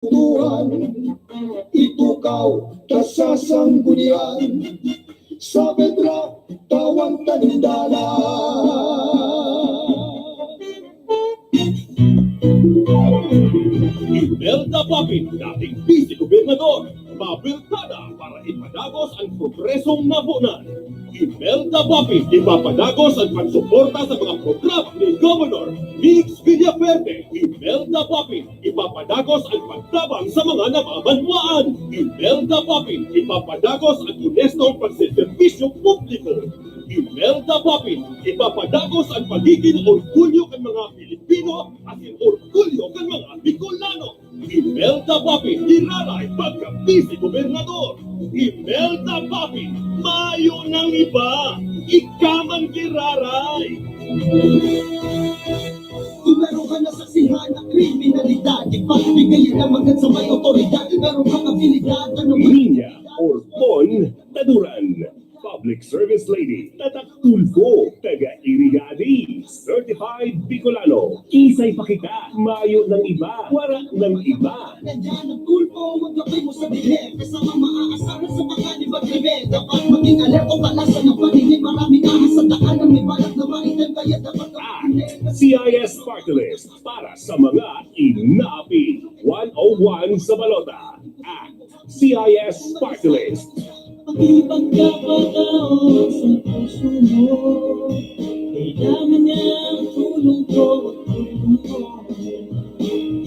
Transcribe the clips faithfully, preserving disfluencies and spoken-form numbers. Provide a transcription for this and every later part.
Tuhan, itukaw ta sa sanggunian, sa Pedra, tawan tandala. Imelda Papin, dating Vice Gobernador, mabirtada para ipadagos ang progresong nabonan. Imelda Papin, ipapadagos ang pagsuporta sa mga programa ni Governor Mix Villaverde. Imelda Papin, ipapadagos ang pagtabang sa mga namamanwaan. Imelda Papin, ipapadagos ang onestong pagseserbisyo publiko. Imelda Papin, ipapadagos ang pagiging orgulyo kan mga Pilipino asin orgulyo kan mga Bicolano. Imelda Papin, iraray pagka-Vice Gobernador. Imelda Papin, mayo nang iba, ika man giraray. Kung meron ka nasaksihan na kriminalidad, ipagbigayan naman kan sa may otoridad. Meron kang abilidad, ano man. Niña Orbon Taduran, Public Service Lady, Tatak Tulfo, taga Irigadi, Certified Bicolano. Kisay pa kita, mayo nang iba, wara nang iba. Nandiyan ang Tulfo, magkapay mo sa dilim. Kasama maaasahan sa mga libag-libag. Dapat maging alerto, talasan ang paningin. Maraming ahas sa daan ang may balak na maitan. Kaya dapat Ah, C I S Party List para sa mga inaapi. One oh one sa balota. Ah, C I S Party List. Pakipagkapatao sa puso mo. Kailangan niya ang tulong ko at tulong mo.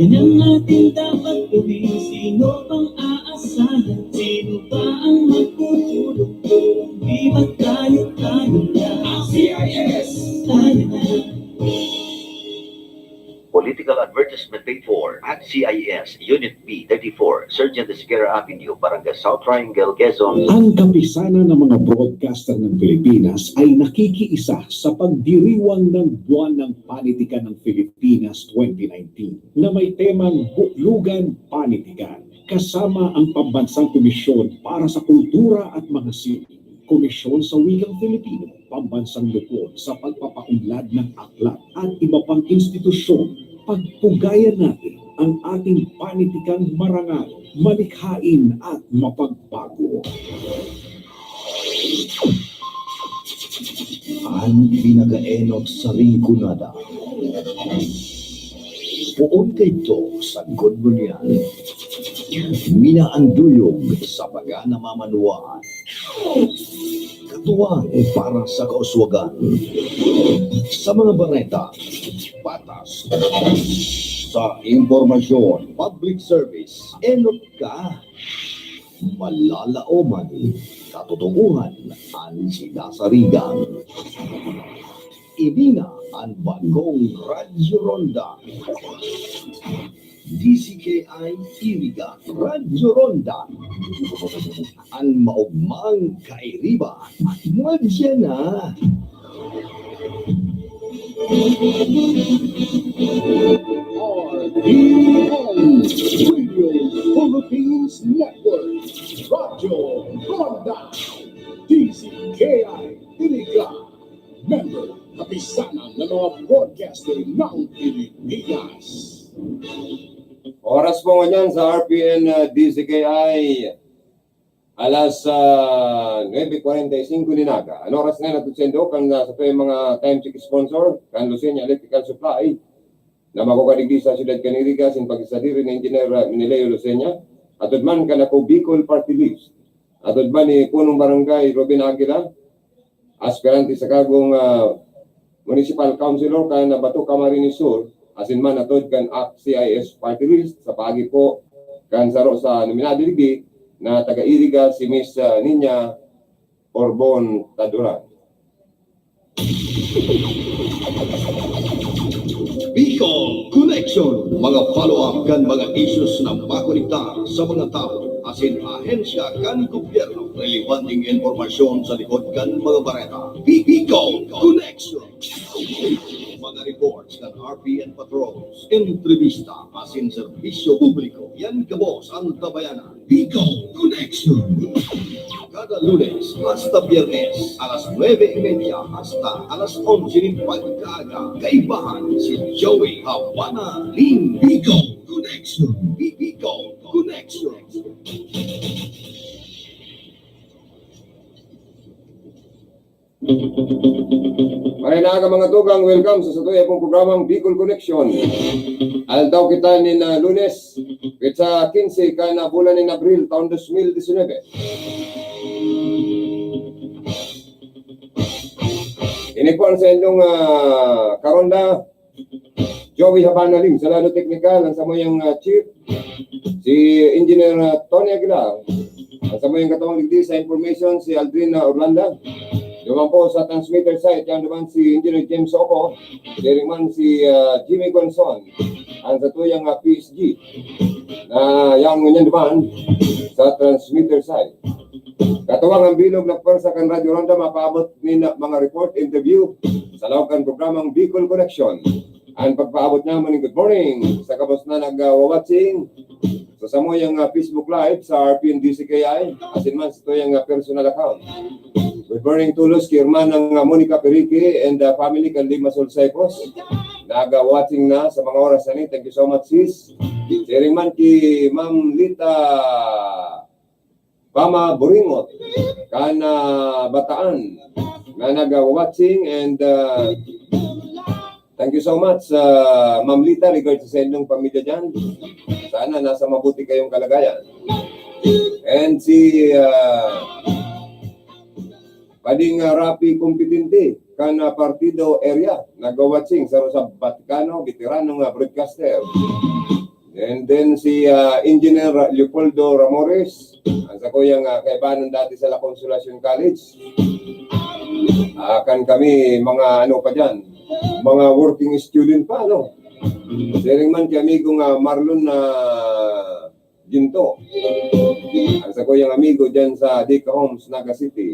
Yan ang ating dapat gawin. Sino bang aasahan? Sino ba ang magtutulong? Kung di ba tayo, tayo na? C I S. Tayo na. Political advertisement paid for at C I S, Unit B thirty-four, Sergeant Esguerra Avenue, Barangay South Triangle, Quezon. Ang Kapisanan ng mga Broadcaster ng Pilipinas ay nakikiisa sa pagdiriwang ng Buwan ng Panitikan ng Pilipinas twenty nineteen na may temang Buklugan Panitikan, kasama ang Pambansang Komisyon para sa Kultura at mga Sining, Komisyon sa Wikang Filipino, Pambansang Lupon sa pagpapaunlad ng aklat at iba pang institusyon. Pagpugayan natin ang ating panitikang marangal, malikhain at mapagbago. An pinakaenot sa ringkunada. Poon kaidto sa Gudbunyan. Minaanduyog sa mga namamanwaan. Katuwang para sa kauswagan. Sa mga bareta, patas. Sa impormasyon, public service, enot ka. Malalaoman, katotohanan an sinasarigan. Ini na an bagong Radyo Ronda. D Z K I Iriga, Radyo Ronda. An maogmang kairiba, madya na. R P N Radio Philippines Network, Radyo Ronda, D Z K I Iriga, member, Kapisanan ng mga Broadcaster ng Pilipinas. Oras po ngunyan sa R P N, uh, D Z K I, alas, ah, nuebe kwarenta y singko nin aga. An oras na natutse nin duwa kan, ah, sa mga time check sponsor, kan Lucena Electrical Supply, na makukuha digdi sa siyudad kan Iriga, sin pagsadiri ni Engineer, ah, Meneleo Lucena, atod man kan Ako Bicol Party List, atod man ni Punong Barangay Ruben Aguila, aspirante sa kargong, ah, Municipal Councilor kan Bato, Camarines Sur, asin man atod kan A C T C I S Party List sa paagi po kan saro sa nominado digdi na taga-Iriga, si Miss, ah, Niña Orbon Taduran. Bicol Connection, mga follow-up kan mga issues na makonektar sa mga tawo asin ahensya kan gobyerno. Relebanteng impormasyon sa likod kan mga bareta. Bi-, Bicol Connection. Mga reports kan R P N patrols, entrevista asin serbisyo publiko. Yan gabos an tabayanan. Bicol Connection. Kada Lunes hasta Biyernes, alas nuebe y media hasta alas onse nin pagkaaga, kaibahan si Joey Habana Lim. Bicol Connection. Connection. Bicol Connection. Maray na aga, mga tugang, welcome sa satuya pong programang Bicol Connection. Aldaw kita nin, ah, Lunes, petsa quince kan, ah, bulan nin Abril, taon dos mil disinebe. Ini po ang sa inyong, ah, karonda, Joey Habana Lim, sa lado teknikal, ang samuyang, ah, chief, si Engineer, ah, Tony Aguilar, ang samuyang katawang digdi sa information, si Aldrin, ah, Orlando. Duman po sa transmitter side, yan naman si Engineer James Oco, siring man si, ah, Jimmy Gonzon, ang satuyang, ah, P S G, na yan ngunyan naman sa transmitter side. Katuwang ang bilog na pwersa kan Radyo Ronda, mapaabot nin mga report, interview sa laog kan programang Bicol Connection. Ang pagpaabot namon nin good morning sa gabos na nag-watching sa samuyang, ah, Facebook Live sa R P N D C K I, asin man sa tuyang, ah, personal account. Good morning, Tulos, ki Hermana nga Monica Perique and, ah, family kan Limassol, Cyprus. Nag-watching na sa mga oras na ni. Thank you so much, sis. Siring man ki Ma'am Lita Pama Buringot, kan, ah, Bataan, na nag-watching and, ah, thank you so much, ah, Ma'am Lita, regards sa inyong pamilya dyan. Sana nasa mabuti kayong kalagayan. And si, ah, Pading, ah, Rapi Competente, kan, ah, Partido Area, nag-watching, saro sa Vaticano, veterano nga broadcaster. And then si, ah, Engineer Leopoldo Ramores, ang sakuyang, ah, kaibanan dati sa La Consolacion College. Ah, kan kami, mga ano pa dyan, mga working student pa, no? Siring man ki amigo nga Marlon na Ginto, ang sakuyang amigo dyan sa Dica Homes, Naga City.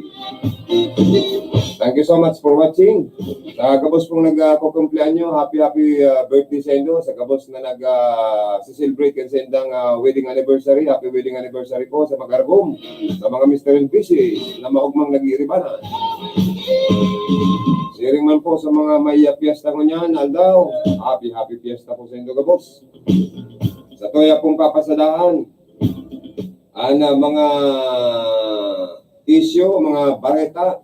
Thank you so much for watching. Sa gabos pong nagkukumpleanyo, happy, happy, ah, birthday sa inyo. Sa gabos na nag, ah, celebrate kan sa indang, ah, wedding anniversary, happy wedding anniversary po sa Magargom, sa mga Mister and Missus na maugmang nag-iiribanan. Siring man po sa mga may, ah, piyesta ngunyan, aldaw, happy, happy piyesta po sa inyo gabos. Sa tuya pong papasadahan, ang, ah, mga isyu, mga bareta,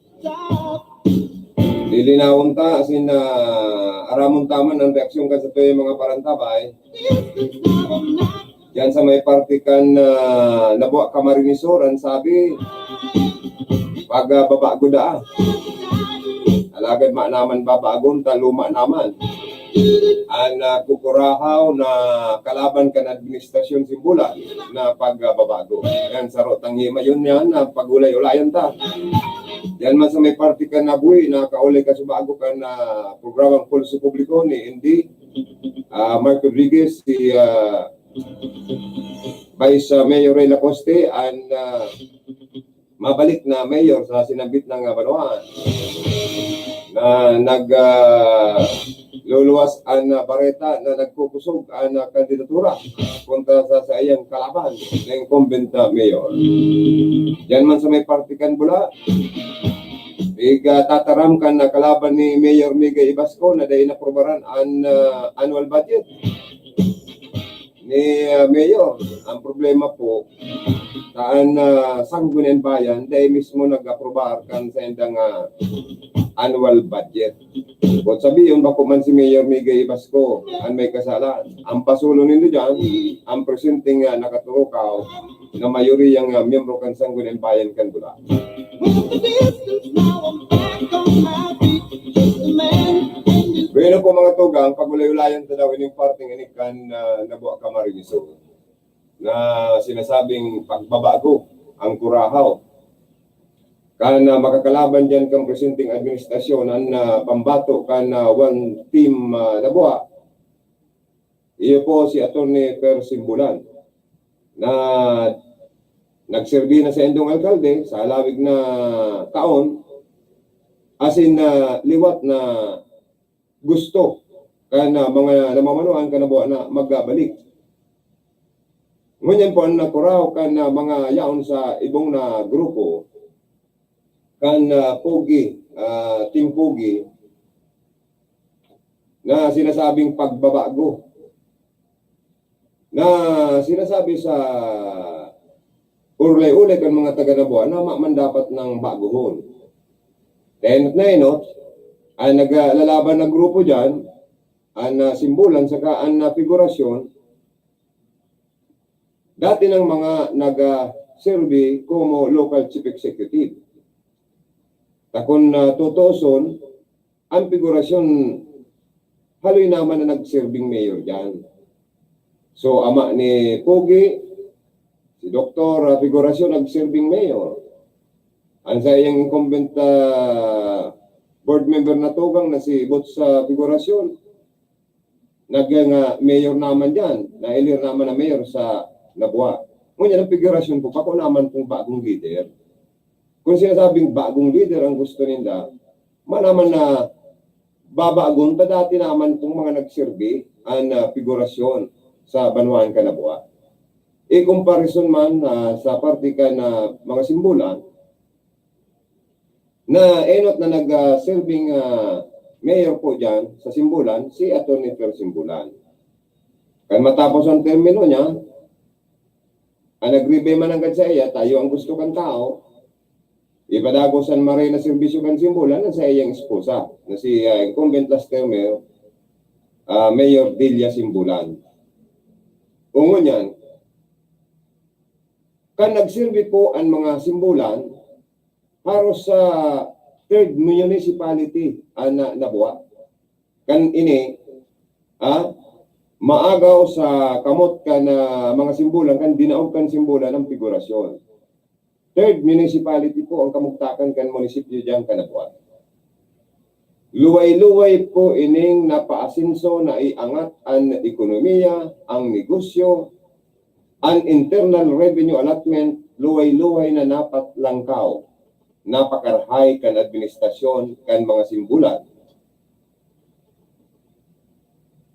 lilinawon ta, asin, ah, aramon ta man ang reaksyon kan sa tuyang mga parantabay. Diyan sa may parte kan, ah, Labuan, Camarines Sur, ang sabi, pag, ah, babago daa. Alagad mayo naman babagon ta, luma naman. Ang, ah, kukurahaw na kalaban kan administrasyon simbulan na pagbabago. Yan, saro tang hima yun yan, na pag-ulay-ulayan ta. Yan man sa may parte kan Nabuhi, na kaulay kasubago kan, ah, programang Pulso Publiko ni N D, ah, Mark Rodriguez, si, ah, Vice, ah, Mayor Ray Lacoste, and, ah, mabalik na mayor sa sinambit na banwaan na nag, ah, luluwas an, ah, bareta na nagkukusog an, ah, kandidatura kontra sa saiyang kalaban na incumbent, ah, mayor. Diyan man sa may parte kan Bula, igtataram kan, ah, kalaban ni Mayor Migay Ibasco na dai inaprobaran an, ah, annual budget ni, ah, Mayor. Ang problema po, taan na Sangguniang Bayan, dai mismo nag-aprobar kan sa indang, ah, annual budget. Kung sabihin, bako man si Mayor Migay Ibasco ang may kasala. Ang pasulo nindo dyan, ang presenting, ah, nakaturukaw na mayoriyang, ah, miyembro kan Sangguniang Bayan kan Bula. Bueno po, mga tugang, pag-ulay-ulayan ta daw ining parteng ini kan, ah, Labuan, Camarines Sur, na sinasabing pagbabago ang kurahaw. Kan, ah, makakalaban diyan kan presenteng administrasyon, an, ah, pambato kan, ah, One Team, ah, Labuan, iyo po si Attorney Per Simbulan, na nagserbi na sa indong alkalde sa halawig na taon, asin na liwat na gusto kan, ah, mga namamanuan kan Labuan na magbabalik. Ngunyan po, ang nakuraw kan, ah, mga yaon sa ibong na grupo, kan, ah, Pogi, ah, Team Pogi, na sinasabing pagbabago. na sinasabi sa urlay-ulay kan mga taga Nabua na maman dapat nang baguhon. Then, nainot, ang naglalaban na grupo diyan, ang, ah, simbolan saka ang, ah, figurasyon, dati ng mga nag-serve como local chief executive. Takon na tutuuson, ang figurasyon, haloy naman na nagserbing mayor diyan. So, ama ni Pogi, si Doktor, ah, Figurasyon, nagserbing mayor. Ang sa iyang incumbent, ah, board member na tugang na si Boots, ah, Figurasyon, naging, ah, mayor naman diyan, nailir naman na mayor sa Nabua. Ngunyan, ang figurasyon ko, bako naman kung bagong leader. Kung sinasabing bagong leader ang gusto ninda, manaman na babagon pa dati naman kung mga nagserbi ang, ah, figurasyon sa banwaan kan Nabua. I-comparison man, ah, sa parte kan, ah, mga simbolan, na enot na nag, ah, serving, ah, mayor po diyan sa Simbolan, si Attorney Fer Simbolan. Kan matapos ang termino niya, ang nagribe man nanggad sa iya, tayo ang gusto kan tao, ipadagos an maray na serbisyo kan Simbolan na sa iyang esposa, na si, ah, incumbent last term mayor, ah, Mayor Delia Simbolan. Ngunyan, kan nagserbi po ang mga Simbolan, haros sa third municipality ang na-, Nabua. Kan ini, ah, maagaw sa kamot kan, ah, mga Simbolan, kan dinaog kan Simbolan ang figurasyon. Third municipality po ang kamugtakan kan munisipyo diyan kan Nabua. Luway-luway po ining napaasenso, naiangat an ekonomiya, ang negosyo, an internal revenue allotment, luway-luway na napatlangkaw, napakarahay kan administrasyon kan mga Simbolan.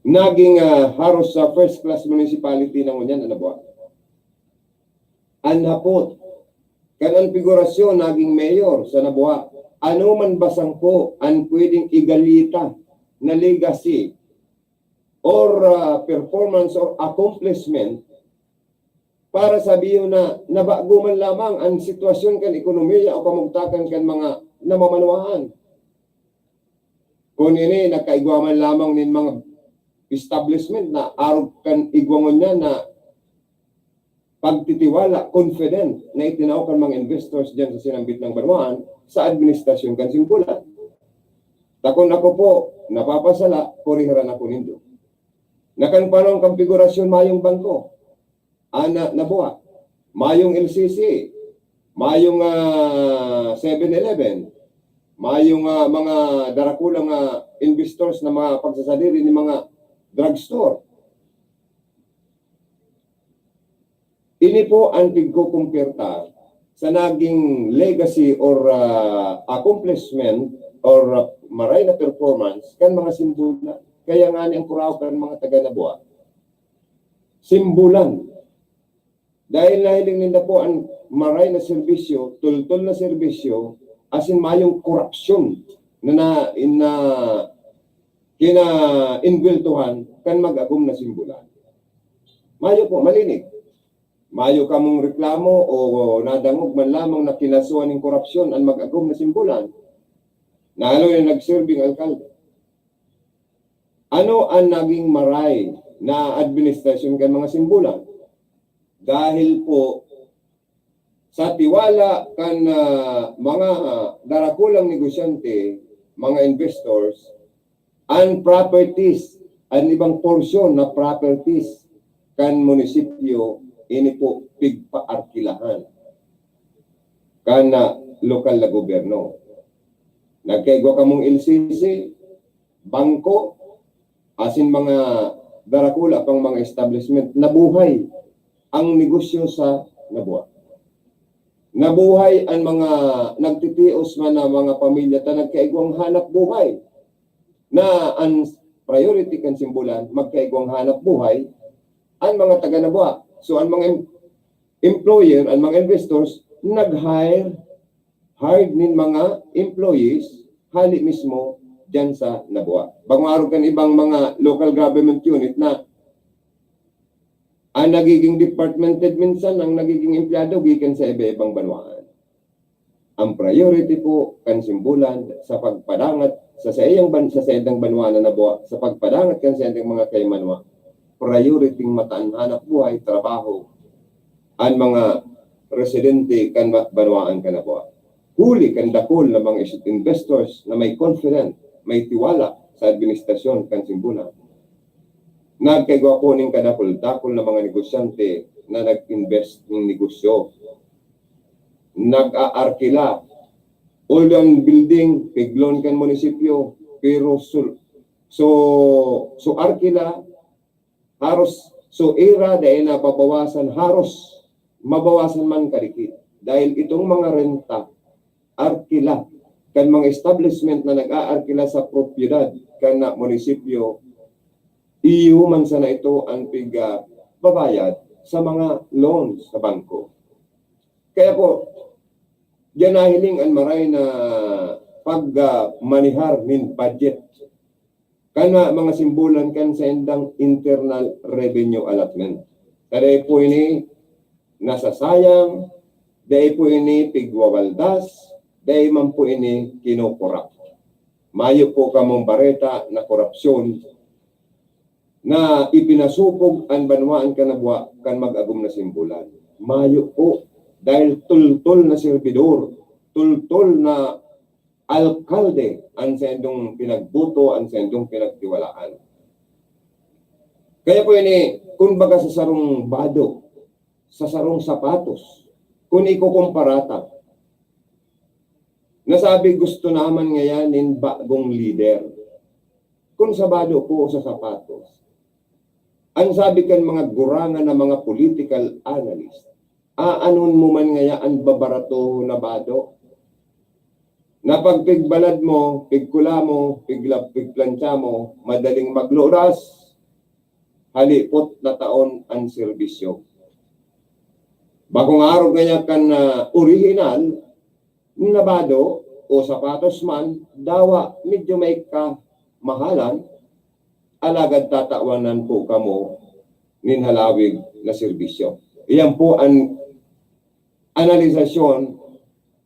Naging, ah, haros sa first class municipality na ngunyan, ano ba? An hapot, kan an figurasyon naging mayor sa Nabua, ano man ba sangko an pwedeng igalita na legacy or, ah, performance or accomplishment para sabihon na nabago man lamang an sitwasyon kan ekonomiya o kamugtakan kan mga namamanwahan? Kun ini, nakaigwa man lamang nin mga establishment na arog kan igwa ngunyan na pagtitiwala, confident na itinao kan mga investors diyan sa sinambit na banwaan sa administrasyon kan Simbolan. Ta kun ako po napapasala, purihiran ako nindo. Na kan panahon kan figurasyon, mayong bangko, ana, Nabua. Mayong L C C, mayong, ah, Seven Eleven, mayong, ah, mga darakulang, ah, investors na mga pagsasadiri ni mga drugstore. Ini po ang pigkukumpirta sa naging legacy or, ah, accomplishment or, ah, maray na performance kan mga Simbolan. Kaya nga ni ang Curaao kan mga taga Nabua, Simbolan. Dahil nahiling ninda po ang maray na serbisyo, tultol na serbisyo, asin mayong korupsyon na, na, na kinainggweltohan kan mag-agom na Simbolan. Mayo po, malinig. Mayo kamong reklamo o nadangog man lamang na kinasuhan nin korupsyon an mag-agom na Simbolan. Nalo na nagserbing alkalde. Ano an naging maray na administrasyon kan mga Simbolan? Dahil po sa tiwala kan, ah, mga, ah, darakulang negosyante, mga investors, an properties, an ibang porsyon na properties kan munisipyo, ini po pigpaarkilahan kan, ah, lokal na gobyerno. Nagkaigwa kamong L C C, bangko, asin mga darakula pang mga establishment, nabuhay ang negosyo sa Nabua. Nabuhay an mga nagtitios man na mga pamilya ta nagkaigwang hanap buhay. Na an priority kan Simbolan, magkaigwang hanap buhay an mga taga Nabua. So, an mga em-, employer, an mga investors, nag-hire, hired nin mga employees hali mismo diyan sa Nabua. Bangwarog kan ibang mga local government unit na Ang nagiging departmented minsan, ang nagiging empleyado gikan sa iba-ibang banwaan. Ang priority po kan Simbulan sa pagpadangat sa saiyang ban-, sa saindang banwa na nabuha, sa pagpadangat kan saindang mga kaimanwa, priority mataan hanap buhay, trabaho, ang mga residente kan ba-, banwaan kan nabuha. Huli kan dakul na mga is-, investors na may confident, may tiwala sa administrasyon kan Simbulan. Nagkaigwa po ning kadakul-dakul na mga negosyante na nag-invest ng negosyo. Nag-aarkila. Although ang building, pig-loan kan munisipyo, pero sul-, so, so arkila, haros, so ira, dai nababawasan, haros, mabawasan man kadikit. Dahil itong mga renta, arkila, kan mga establishment na nag-aarkila sa propiedad kan na munisipyo, iyo man sana ito ang pig-, ah, babayad sa mga loans sa bangko. Kaya po, diyan nahiling ang maray na pag, ah, manihar nin budget kan mga Simbulan kan saindang internal revenue allotment. Kaya po ini nasasayang, dai po ini pigwawaldas, dai man po ini kinokorap. Mayo po kamong bareta na korupsyon na ipinasupog an banwaan kan nabuha kan mag-agom na Simbulan. Mayo po, dahil tultol na serbidor, tultol na alkalde an saindong pinagboto, an saindong pinagtiwalaan. Kaya po ini, kumbaga sa sarong bado, sa sarong sapatos, kung ikukumpara ta, nasabi gusto naman ngayan nin bagong lider. Kung sa bado po sa sapatos, ang sabi kan mga gurangan na mga political analyst, aanon mo man ngaya an babarato na bado? Na pag pigbalad mo, pigkula mo, pigla-, pigplantsa mo, madaling magluras, halipot na taon an serbisyo. Bakong arog ngaya kan, ah, orihinal, na bado o sapatos man, dawa medyo may kamahalan, alagad tatawanan po kamo nin halawig na serbisyo. Iyan po an analisasyon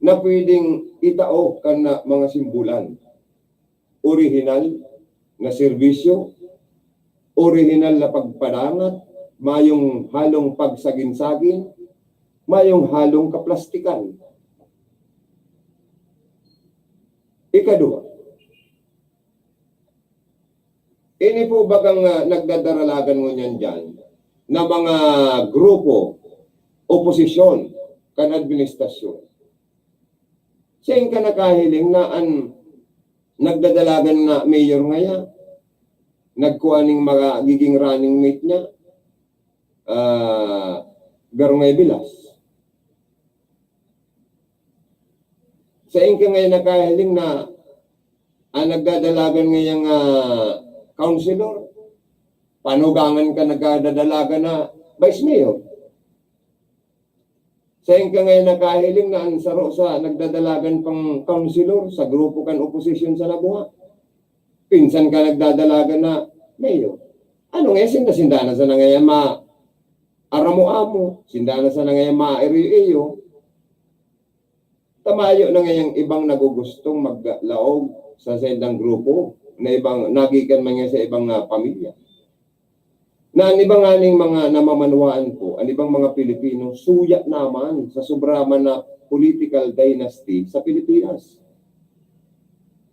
na pwedeng itao kan na mga Simbulan. Orihinal na serbisyo, orihinal na pagpadangat, mayong halong pagsagin-sagin, mayong halong kaplastikan. Ikaduha, ini po bagang, ah, nagdadaralagan ngunyan diyan na mga grupo, oposisyon, kan administrasyon. Sain ka nakahiling na an nagdadalagan na mayor ngaya, nagkua ning magiging running mate niya, ah, garo ngaya bilas. Sain ka ngaya nakahiling na an nagdadalagan ngayang, ah, councilor, panugangan ka nagdadalagan na vice mayor. Sain ka ngaya nakahiling na an saro sa nagdadalagan pang councilor sa grupo kan oposisyon sa nabuha, pinsan ka nagdadalagan na mayor? Ano ngaya, sinda-sinda na sana ngaya maaramo-amo, sinda na sana ngaya mairiyo-iyo. Ta mayo na ngayang ibang nagugustong maglaog sa saindang grupo na ibang, nagikan man ngaya sa ibang, ah, pamilya. Na an iba nganing mga namamanwaan po, an ibang mga Pilipino, suya naman sa sobra man na political dynasty sa Pilipinas.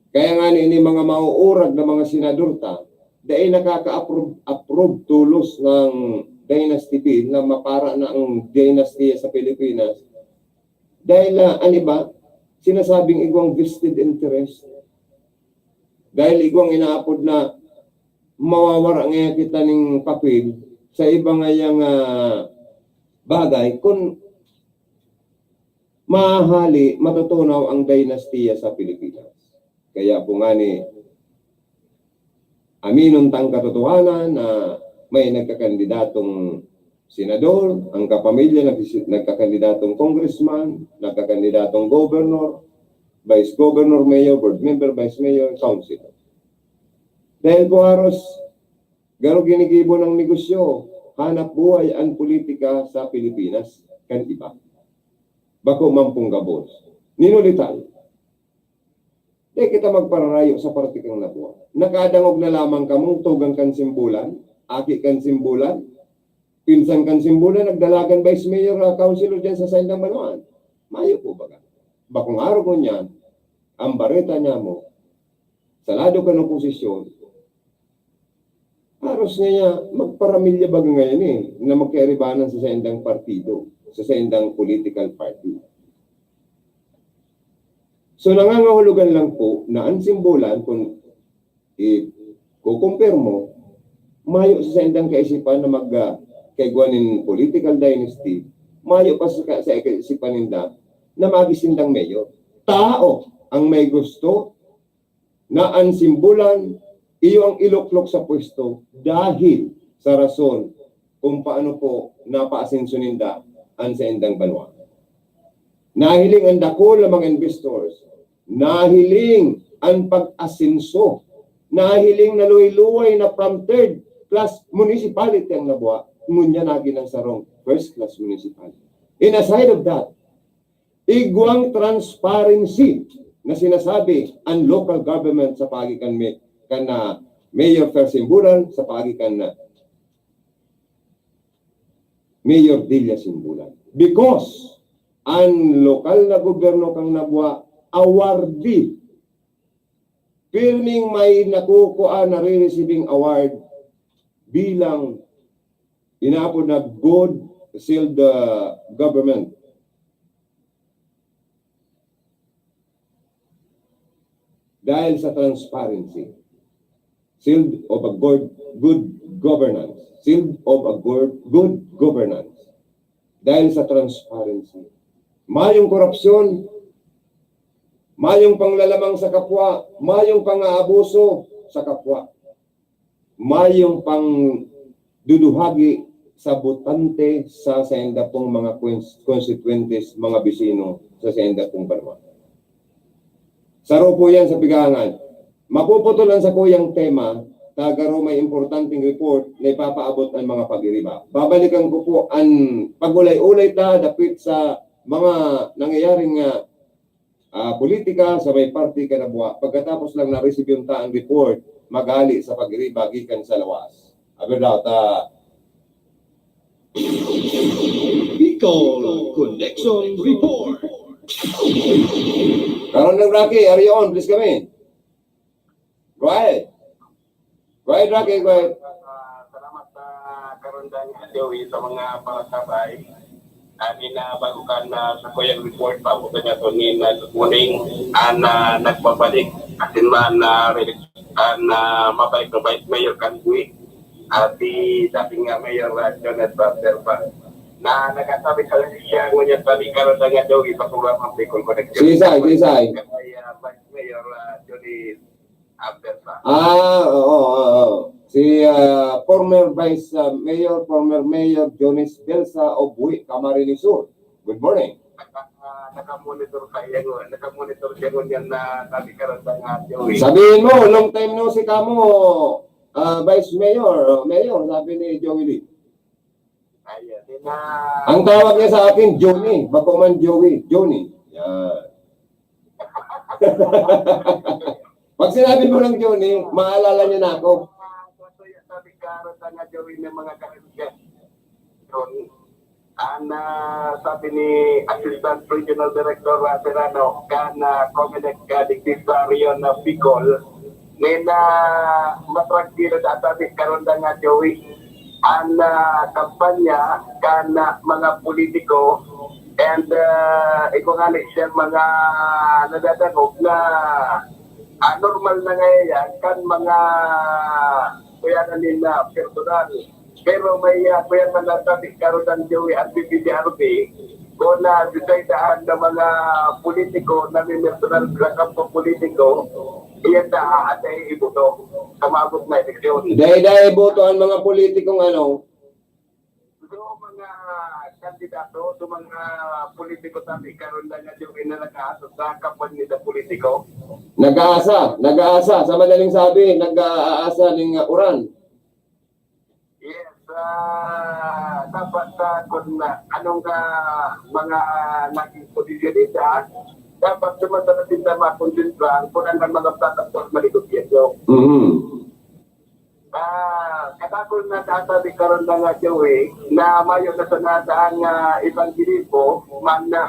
Kaya ngani ini mga mauurag na mga senador ta, dai nakaka-approve, approve tolos ng dynasty bill na mapara na ang dinastiya sa Pilipinas. Dahil, ah, an iba, sinasabing igwang vested interest. Dahil igwang inaapod na mawawara ngaya kita ning papel sa iba ngayang, ah, bagay, kun mahali, matutunaw ang dinastiya sa Pilipinas. Kaya po ngani, aminon tang katotohanan na may nagkakandidatong senador, ang kapamilya nagsi-, nagkakandidatong congressman, nagkakandidatong governor, vice governor, mayor, board member, vice mayor, councilor. Dahil po haros garo ginigibo ng negosyo, Hanap buhay an politika sa Pilipinas kan iba. Bako man pong gabos. Ninulitan. Di kita magpararayo sa parte kang nabuhat. Nakadangog na lamang kamong tugang kan Simbulan, aki kan Simbulan, pinsan kan Simbulan, nagdalagan vice mayor, ah, councilor dyan sa saindang banwaan. Mayo po baga. Bakong araw ko niyan, ang bareta niya mo, sa lado kan oposisyon, aros niya, magparamilya baga ngayon eh, na magkairibanan sa saindang partido, sa saindang political party. So, nangangahulugan lang po na ang Simbulan, kung i-compare mo, mayo sa saindang kaisipan na mag, ah, kaigwa nin political dynasty, mayo pa sa, sa kaisipan ninda na magi sindang mayor. Tao ang may gusto na ang Simbulan, iyo ang iluklok sa pwesto dahil sa rason kung paano po napaasenso ninda ang saindang banwa. Nahiling ang dakul na mga investors, nahiling ang pag-asenso, nahiling na luway-luway na from third class municipality ang nabuha, ngunyan nagin ang sarong first class municipality. In aside of that, igwang transparency na sinasabi ang local government sa paagi kan, kan, ah, Mayor Fer Simbulan, sa paagi kan, ah, Mayor Dilla Simbulan. Because ang lokal na gobyerno kang Nabua, awardee, pirming may nakukuha, nare-receiving award bilang inaapod na good sealed, ah, government. Dahil sa transparency, sealed of a good, good governance, sealed of a good, good governance. Dahil sa transparency, mayong korupsyon, mayong panglalamang sa kapwa, mayong pang-aabuso sa kapwa, mayong pangduduhagi sa botante sa sainda pong mga cons-, constituentes, mga bisino sa sainda pong banwa. Saro po yan sa pigangan. Mapuputol ang sakuyang tema, ta garo may importanteng report na ipapaabot ang mga pag-iriba. Babalikan ko po ang pag-ulay-ulay ta dapit sa mga nangyayaring, ah, ah, politika sa may parte kan Nabua. Pagkatapos lang na-receive yun ta ang report, maghali sa pag-iriba gikan sa lawas. Aber daw ta. Bicol Connection Report. Karon lang, Rocky, are you on? Please come in. Go ahead. Go ahead, Rocky, go ahead. Ah, salamat sa karundang, Joey, sa mga pangasabay. Ani na bago kan, ah, sakuyang report, paabot na to ni, ah, good morning. An, ah, nagbabalik, asin man, ah, re-, an, ah, mabalik na Vice Mayor kan Bui. At si dating, ah, Mayor, ah, Jonas Barber pa. Na nagkasabi sa siya, ngunyan sabi, karundang, Joey, sa programa Bicol Connection. Sisay, sisay. Kay, ah, Vice Mayor, ah, Johnny Abel pa. Ah, oo, oo, oo. Si, ah, former Vice, ah, Mayor, former Mayor Jones Belsa of Bui, Camarines Sur. Good morning. Naka-, ah, naka-monitor pa yan, oh. Naka-monitor siya ngunyan na sabi karundang, Joey. Sabihin mo, long time no see kamo, ah, Vice Mayor, oh, Mayor, sabi ni Joey Lee. Ayan, yun na. Ang tawag niya sa akin, Johnny. Bako man Joey. Johnny. Yan. Pag sinabi mo ng Johnny, maalala niya na ako. Sabi karundang, Joey, ng mga karindihan. Johnny. An, ah, sabi ni Assistant Regional Director, ah, Serrano, kan, ah, Comelec, ah, digdi sa Region, ah, Bicol, nin, ah, matrangkilo na sabi karundang, Joey. An, ah, kampanya kan, ah, mga politiko and, ah, iko nga ni siya mga nadadangog na, ah, normal na ngayon yan kan mga kuya na nila personal. Pero may, ah, kuya man lang sabi, karundang Joey, ang P P D R B, kung na-decide na mga politiko na may personal sa kampo politiko, iyan na aatay iboto sa maabot na eleksyon. Dai-dai boto ang mga politikong ano? So, mga kandidato, so mga politiko sabi, karundang Joey, na nag-aasa sa kampanya na politiko. Nag-aasa, nag-aasa. Sa madaling sabi, nag-aasa ning, uh, uran. Yes. Ah, dapat sa kung na, anong ah, mga naging posisyon nila, dapat sumasagot sila makonsensya kung ano ang mga plataforma ni gobyerno. Mhm. Ah, kadakol na data di karon na nga, Joey, na mayo na sa nadaan nga ebanghelismo, man na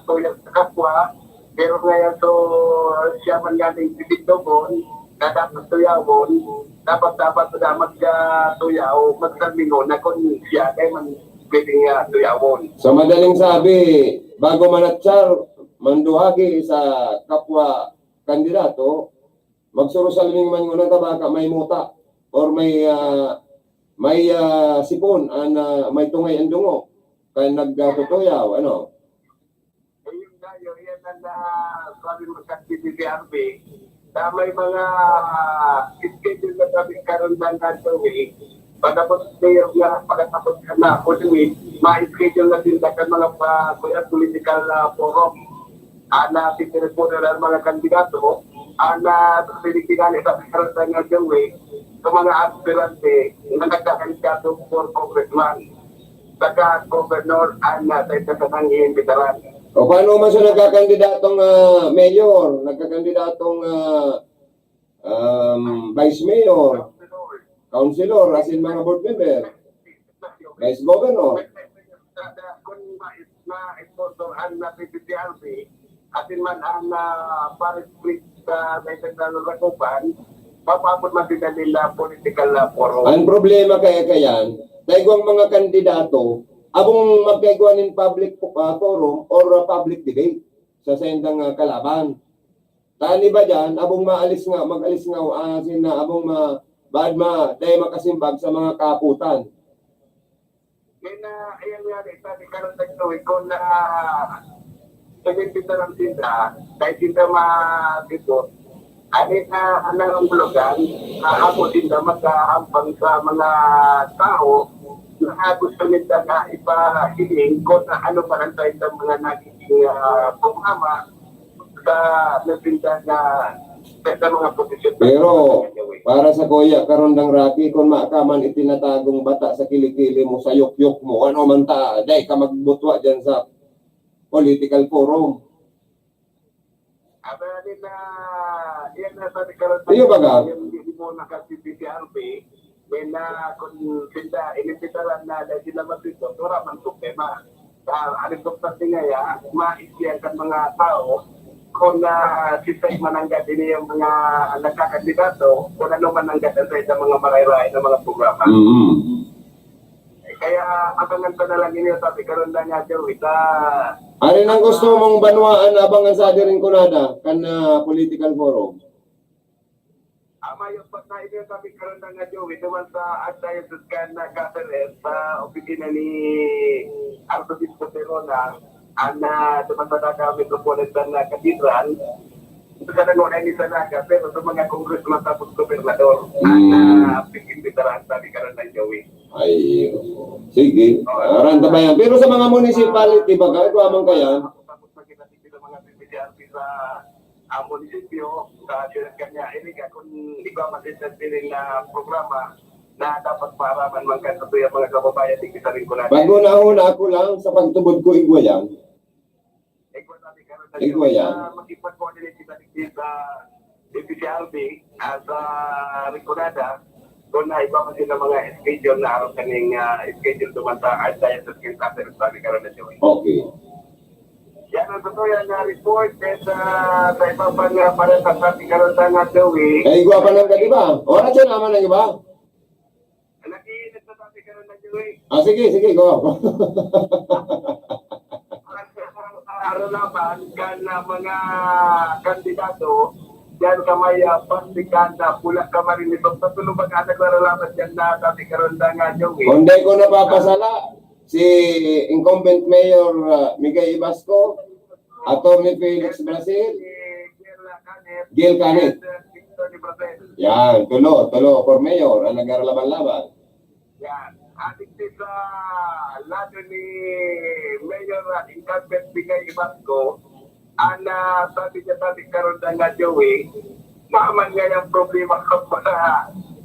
tuyang sa kapwa, pero ngayon so siya man ganing titindobon, na dapat tuyawon, dapat dapat na magtuyaw, magsalmingon na kung siya kaya man pwedeng ah, tuyawon. Sa madaling sabi, bago manatsar, manduhagi sa kapwa kandidato, magsurusalming man nguna ta baka may muta or may ah, may ah, sipon an ah, may tungay an dungo kan nagtutuyaw, ano? Ayun tayo, yan ang ah, sabi mo sa T V R B, na may mga schedule na kami karon ng Halloween. Pagkatapos mayor nga, pagkatapos na Halloween, ma-schedule na din sa mga pa, kuya, political ah, forum. Ana, titiripunan ang mga kandidato, ana, sa pinikinan ito karon ng Halloween, sa mga aspirante na nagkakandidato for congressman, saka governor, ana, sa isa sa nanghihimbitaran. O paano man siya nagkakandidatong ah, mayor, nagkakandidatong ah, um, vice mayor, councilor, as in mga board member, vice governor? Kung ma-sponsor ang P P T R C, atin man ang ah, parish priest sa Saint Antonio Lacopan, mapapod man sila nila political na forum. Ang problema kaya kayan, dahil ang mga kandidato, abong magkaigwa nin public ah, forum or ah, public debate sa sendang ah, kalaban. Tani ba dyan, abong maalis nga, mag-alis nga, ah, sina abong ma, bad ma, dahil makasimbag sa mga kaputan. May na, ayan nga, sabi ka lang sa ito, ikaw na, sabihin kita ng tinda, kahit tinda ma-, dito, ano na, ang nangangulugan, ako tinda magkahampang sa mga tao na gusto nila na ipahiling kung ano pa lang tayo sa mga nagiging ah, programa sa nagtinda na sa mga posisyon. Pero, para sa kuya, karon dang Rafi, kung makaman itinatagong bata sa kilikili mo, sa yukyok mo, ano man ta, dai ka magbutwa dyan sa political forum. Aba, yan na, yan na sa karon. Iyo, baga? Yung hindi mo nakasipiti ang pay, may na, kung sila, inibitaran na dahil sila magtito, wala man problema. Ah, ang importante nga yan, maisiyan kan mga tao kung na si Sai mananggad ini yung mga nagkakandidato, kung ano mananggad ang sa mga maray-ray na mga programa. Mm. Kaya abangan ko na lang inyo, sabi karon na nga, Joey, sa Ano nang gusto mong banwaan abangan sa diring kunada kan ah, political forum? Ama, yung pagkain niyo, sabi karon na nga, Joey, duman sa Archdiocese kan Caceres, sa opisina ni Arsobispo Perona, ang ah, duman sa Naga Metropolitan na Cathedral, sa nangunay ni Sanaga, pero sa mga congressman tapos gobernador, ang Mm. ah, pag-imbitaran, sabi karon na, Joey. Ay, oo. Sige. Aran ta ba yan? Pero sa mga municipality, baga, ito amang kaya? Tapos makita dito mga B P C R P sa ang munisipyo, sa siyudad kanya, ini ka kung ikaw masisad din na programa na dapat maaraman man ka sa tuyang mga kababayan, di kita rin ko natin. Bago na una ako lang sa pagtubod ko, igwa yan. Ikaw sabi ka rin Ikaw yan. na makipag-coordinate kita dito sa D P C R B at sa Rinconada, kung na iba man sila mga schedule na araw kaning ah, schedule duman sa Archdiocese of Quezon, sabi ka rin na Joey. Okay. Yan ang totoo yan na report. Then sa, sa ibang pang uh, paretas natin karoon sa nga Joey. Eh, igwa pa lang ka, di ba? Oras yan naman ang iba. Nag-iinit na sabi karoon na Joey. Ah, sige, sige, go. Araw naman, kan uh, mga kandidato, yan sa may uh, Pastikan na pula ka marinibog. Sa tulong mag-anak na lalaman yan na sabi karoon na nga Joey. Kung di ko napapasala, si incumbent mayor uh, Miguel Ibasco, Attorney Felix Brasil, Gil Canit. Yan, tulo, tulo for mayor ang nagaralaban-laban. Yan. Adik din sa lado ni Mayor uh, Incumbent Miguel Ibasco, ang uh, sabi niya sabi karoon na nga Joey, maman nga yung problema ko para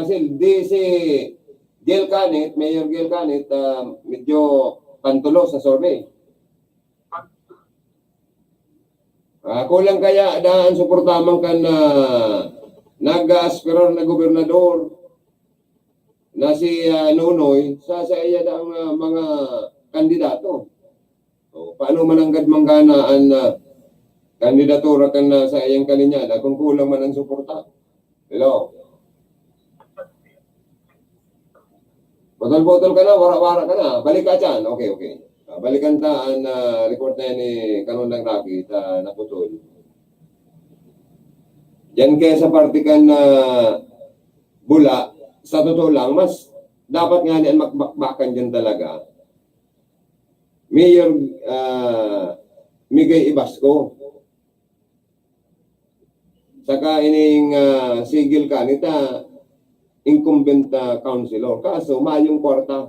Brasil, di si Gil Canit, Mayor Gil Canit, ah, medyo pantulo sa survey. Ah, kulang kaya daan suporta man kan, ah, nag-aaspirar na gobernador na si, ah, Nonoy sa, sa iya daang, ah, mga kandidato. O, paano mananggad manggana an, ah, kandidatura kan, ah, sa iyang kalinyada kung kulang man ang suporta? Hello? Botol-botol ka na, wara-wara ka na. Balik ka dyan. Okay, okay. Ah, balikan ta an, ah, report na yan ni Kanondang Rocky sa naputol. Diyan kaya sa parte kan, ah, Bula, sa totoo lang, mas dapat nga ni an makbakbakan dyan talaga. Mayor, ah, Migay Ibasco. Saka ining, ah, si Gil Canit, incumbent, ah, councilor. Kaso, mayong kwarta.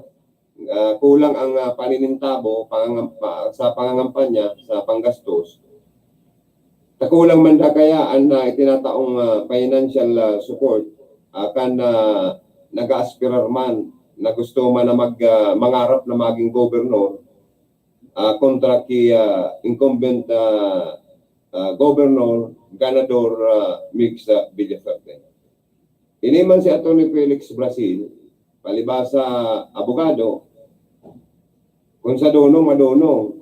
Ah, kulang ang, ah, paninintabo, pangangam-, pa-, sa pangangampanya, sa panggastos. Ta kulang man da kaya an, ah, itinataong, ah, financial, ah, support, ah, kan, ah, nag-aaspirar man, na gusto man na mag, ah, mangarap na maging gobernador, ah, kontra ki, ah, incumbent, ah, ah, Governor, Ganador, ah, Migs, ah, Villafuerte. Ini man si Attorney Felix Brasil, palibasa abogado, kung sa donong, madonong.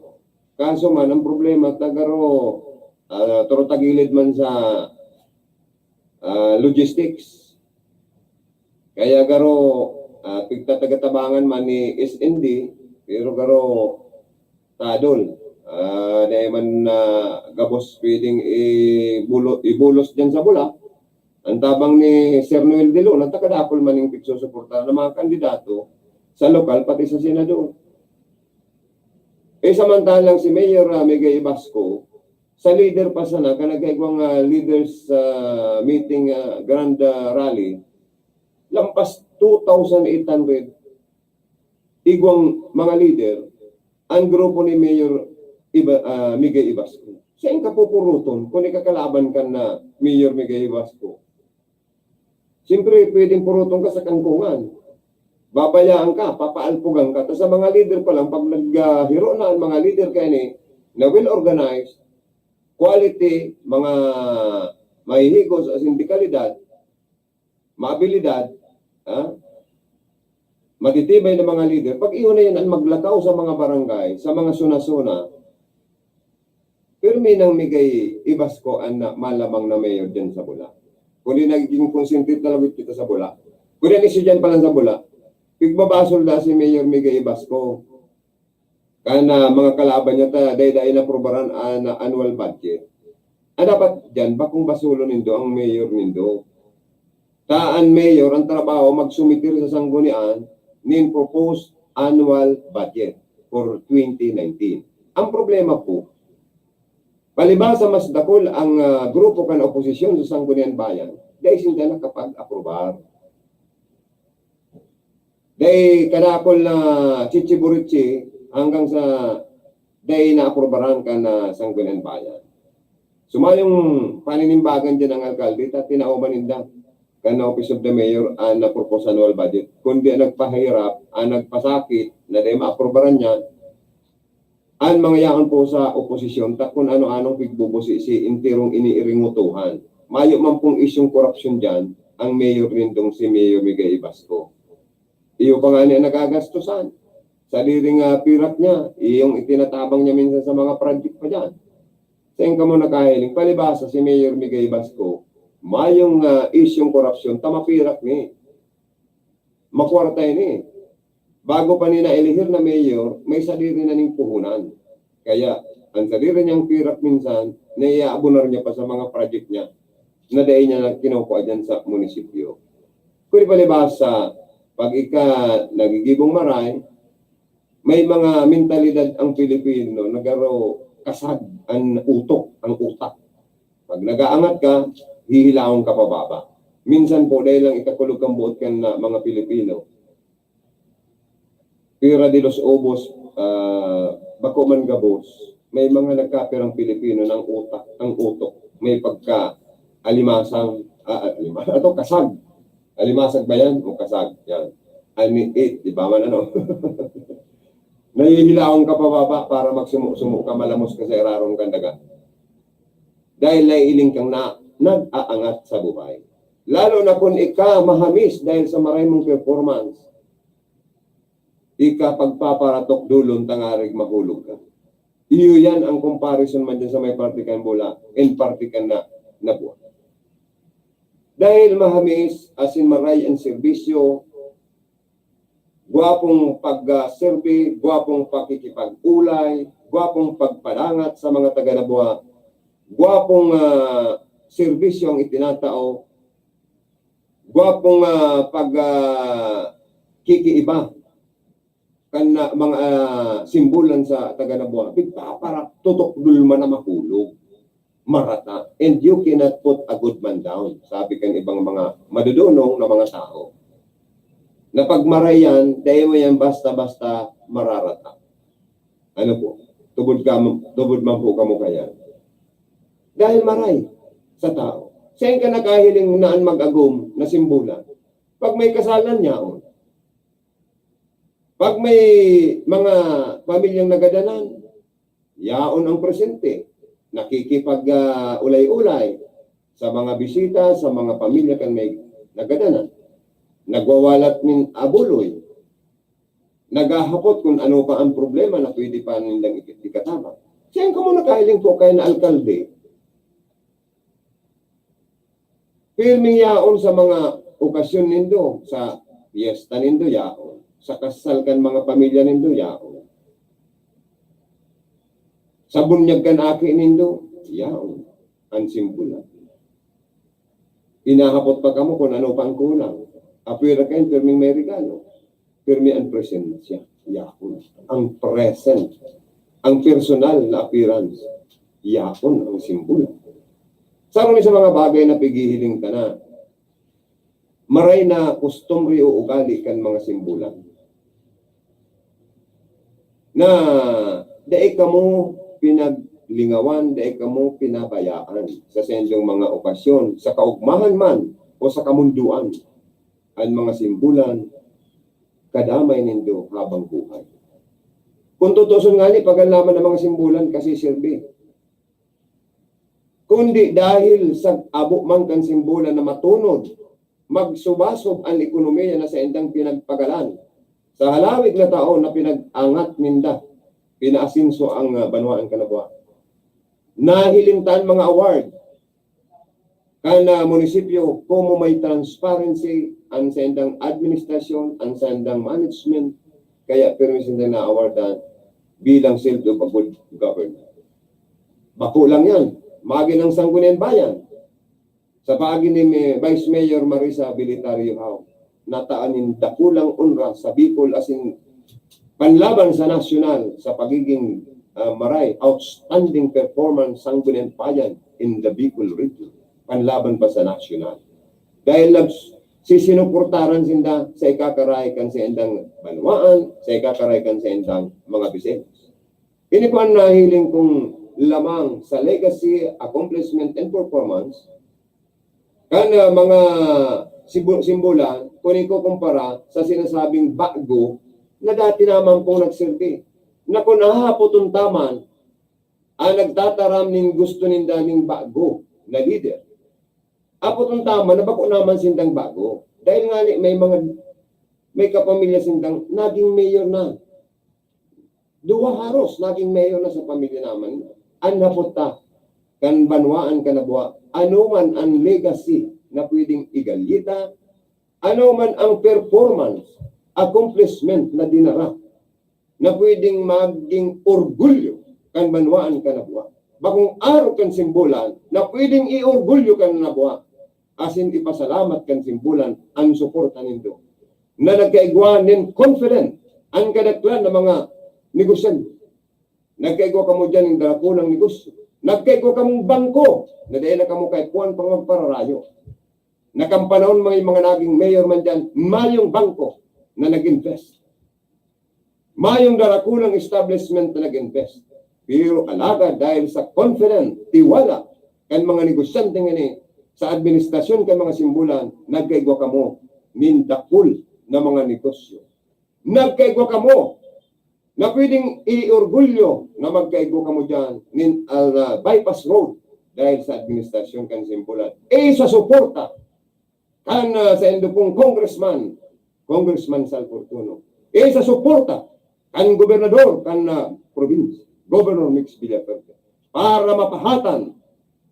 Kaso man, ang problema, ta garo, ah, turo tagilid man sa, ah, logistics. Kaya garo, ah, pigtatagatabangan man ni S N D, pero garo tadol. Ah, dai man, ah, gabos pwedeng ibulo-, ibulos dyan sa Bula. Ang tabang ni Sir Noel De Luna, takadakul man ning pigsusuportahan ng mga kandidato sa lokal, pati sa senador. Eh, samantalang si Mayor, ah, Migay Ibasco, sa leader pa sana, ka nagkaigwang, ah, leaders, ah, meeting, ah, grand, ah, rally, lampas two thousand eight hundred igwang mga leader, ang grupo ni Mayor Iba-, ah, Migay Ibasco. Sain ka pupuruton kun ikakalaban ka na Mayor Migay Ibasco? Siyempre, pwedeng puruton ka sa kangkungan. Babayaan ka, papaalpugan ka. Tas sa mga leader pa lang, pag naghiro na ang mga leader kaya ni, na well organized, quality, mga mahihigos, as in, dekalidad, maabilidad, ha? Matitibay na mga leader, pag iyon na yan ang maglakaw sa mga barangay, sa mga suna-suna, pirmi nang Migay Ibasco ang na, malamang na mayor dyan sa Bula. Kundi nagiging concentrate na lang kita sa Bula. Kundi ang estudyante pa lang sa Bula, pigbabasol na si Mayor Migay Ibasco. Kan, ah, mga kalaban niya ta, dai-dai na aprobaran an, ah, annual budget. Ang dapat diyan, bakong basulon nindo ang mayor nindo. Ta an mayor, ang trabaho, magsumitir sa sanggunian nin proposed annual budget for twenty nineteen. Ang problema po, palibasa mas dakul ang, ah, grupo kan oposisyon sa Sangguniang Bayan, dai sinda nakapag-aprobar. Dai kadakul na chichiburitsi hanggang sa dai naaprubaran kan, ah, Sangguniang Bayan. Sumayong paninimbagan diyan ang alkalde, ta tinaoman ninda kan Office of the Mayor an na-propose annual budget. Kundi ang nagpahirap, ang nagpasakit na dai maaprubaran niya, an mga yaon po sa oposisyon, ta kun ano-anong pigbubusi si enterong iniiringutuhan. Mayo man pong isyung korupsyon diyan, ang mayor nindong si Mayor Migay Ibasco. Iyo pa nga niya nagagastusan. Sadiri nga pirak niya, iyong itinatabang niya minsan sa mga project pa diyan. Sain kamo nakahiling? Palibasa si Mayor Migay Ibasco, mayong, ah, isyung korupsyon, ta mapirak ni. Makwarta ini. Bago pa ni naelehir na mayor, may sadiri na ning puhunan. Kaya, ang sadiri niyang pirak minsan, naiaabonar niya pa sa mga project niya na dai niya na kinukua diyan sa munisipyo. Kung palibasa, pag ika nagigibong maray, may mga mentalidad ang Pilipino na garo kasag an utok, ang utak. Pag nag-aangat ka, hihilaon ka pababa. Minsan po, dahil lang ikakulog kang buot kan, ah, mga Pilipino, pira de los ovos, ah, bako man gabos, may mga nagkapirang Pilipino na ang utak, ang utok, may pagka-alimasang, ah, alima-, ato, kasag. Alimasag ba yan? O kasag? Yan. Ani, eh, di ba man, ano? Nahihilaon ka pababa para magsumo-sumo ka, malamos ka sa irarom kan daga. Dahil naiiling kang na, nag-aangat sa buhay. Lalo na kun ika mahamis dahil sa maray mong performance, ika pagpaparatok dulon tangarig mahulog ka. Iyo yan ang comparison man dyan sa may parte kan Bula and parte kan na, Nabua. Dahil mahamis, asin maray ang serbisyo, gwapong pag-, ah, serbi, gwapong pakikipag-ulay, gwapong pagpadangat sa mga taga-Nabua, gwapong, ah, serbisyo ang itinatao, gwapong, ah, pag, ah, kikiiba kan, ah, mga, ah, simbolan sa taga-Nabua, pigpaparak, tutukdol man na mahulog, marata. And you cannot put a good man down, sabi kan ibang mga madudunong na mga tao. Na pag maray yan, dai mo yan basta-basta mararata. Ano po? Tubod ka, tubod man po kamo kaya. Dahil maray sa tao. Sain ka nakahiling na an mag-agom na simbolan? Pag may kasalan, yaon. Pag may mga pamilyang nagadanan, yaon ang presente. Nakikipag, ah, ulay-ulay sa mga bisita, sa mga pamilya kan may nagadanan. Nagwawalat nin abuloy. Naghahapot kun ano pa ang problema na pwede pa nindang ik-, ikatabang. Sain kamo nakahiling po kaya na alkalde? Pirming yaon sa mga okasyon nindo, sa piyesta nindo, yaon. Sa kasal kan mga pamilya nindo, yaon. Sa bunyag kan aki nindo, yaon. An simbolan. Inahapot pa kamo kun ano pa ang kulang. Apwera kayo, pirming may regalo. Pirmi an presensya. Yaon. Ang present. Ang personal na appearance. Yaon ang simbolan. Sa mga, sa mga bagay na pighihiling ta na, maray na kustumbre o ugali kan mga simbolan. na dai kamo pinaglingawan, dai kamo pinabayaan sa saindong mga okasyon, sa kaugmahan man o sa kamundoan, an mga simbolan kadamay nindo habang buhay. Kung tutuuson ngani, pagal naman an mga simbolan kasi sirbi. Kundi dahil sa abo man kan simbolan na matunod, magsubasob an ekonomiya na saindang pinagpagalan sa halawig na taon na pinag-angat ninda, pinaasenso ang, ah, banwaan kan Labuan. Nahiling ta an mga award kan, ah, munisipyo, komo may transparency an saindang administrasyon, an saindang management, kaya pirmi sindang na-awardan bilang seal of a good government. Bako lang yan. Magin ang Sangguniang Bayan. Sa paagi ni Mi-, Vice Mayor Marisa Belitario Howe, nataan nin dakulang onra sa Bicol asin panlaban sa nasyonal sa pagiging, ah, maray, outstanding performance Sangguniang Bayan in the Bicol region. Panlaban pa sa nasyonal. Dahil nagsisinuportaran sinda sa ikakaray kan saindang banwaan, sa ikakaray kan saindang mga Bisayos. Ini po an nahiling kong lamang sa legacy, accomplishment, and performance kan, ah, mga sibu-, simbolan, kung ikukumpara sa sinasabing bago na dati naman pong nagserbi, na kung hahapoton ta man, ang nagtataram nin gusto ninda ning bago na lider, hapoton ta man na bako naman sindang bago. Dahil ngani may mga, may kapamilya sindang naging mayor na. Duwa haros naging mayor na sa pamilya naman. An hapot ta kan banwaan kan Labuan, ano man an legacy na pwedeng igalita, ano man ang performance, accomplishment na dinara na pwedeng maging orgulyo kan banwaan kan Labuan. Bakong arog kan simbolan na pwedeng iorgulyo kan Labuan. Asin ipasalamat kan simbolan an suporta nindo, na nagkaigwa nin confident an kadaklan na mga negosyante. Nagkaigwa kamo diyan nin darakulang negosyo. Nagkaigwa kamong bangko na dai na kamo kaipuhan pang magpararayo. Na kan panahon may mga naging mayor man diyan, mayong bangko na nag-invest. Mayong darakulang establishment na nag-invest. Pero alagad dahil sa confident, tiwala kan mga negosyante ngani sa administrasyon kan mga simbolan, nagkaigwa kamo nin dakul na mga negosyo. Nagkaigwa kamo na pwedeng iorgulyo na magkaigwa kamo diyan nin, ah, bypass road dahil sa administrasyon kan simbolan. Eh, sa suporta kan, ah, saindo pong congressman, Congressman Sal Fortuno. Eh, sa suporta kan gobernador kan, ah, probinsya, Governor Mix Villafuerte, para mapahatan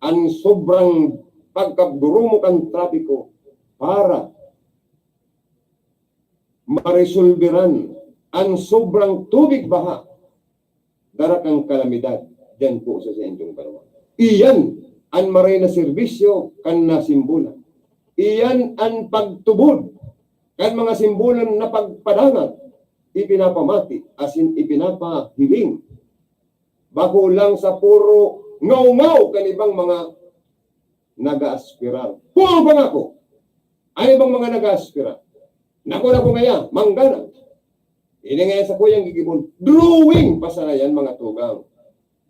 an sobrang pagkadurumo kan trapiko, para maresolberan an sobrang tubig baha dara kan kalamidad diyan po sa saindong banwa. Iyan an maray na serbisyo kan nasimbolan. Iyan an pagtubod kan mga simbolan na pagpadangat, ipinapamati asin ipinapahiling. Bako lang sa puro ngaw-ngaw kan ibang mga nag-aaspirar. Puro pangako. An ibang mga nag-aaspirar. Naku, naku, ngaya, manggana. Ini ngaya sakuyang gigibon. Drawing pa sana yan, mga tugang.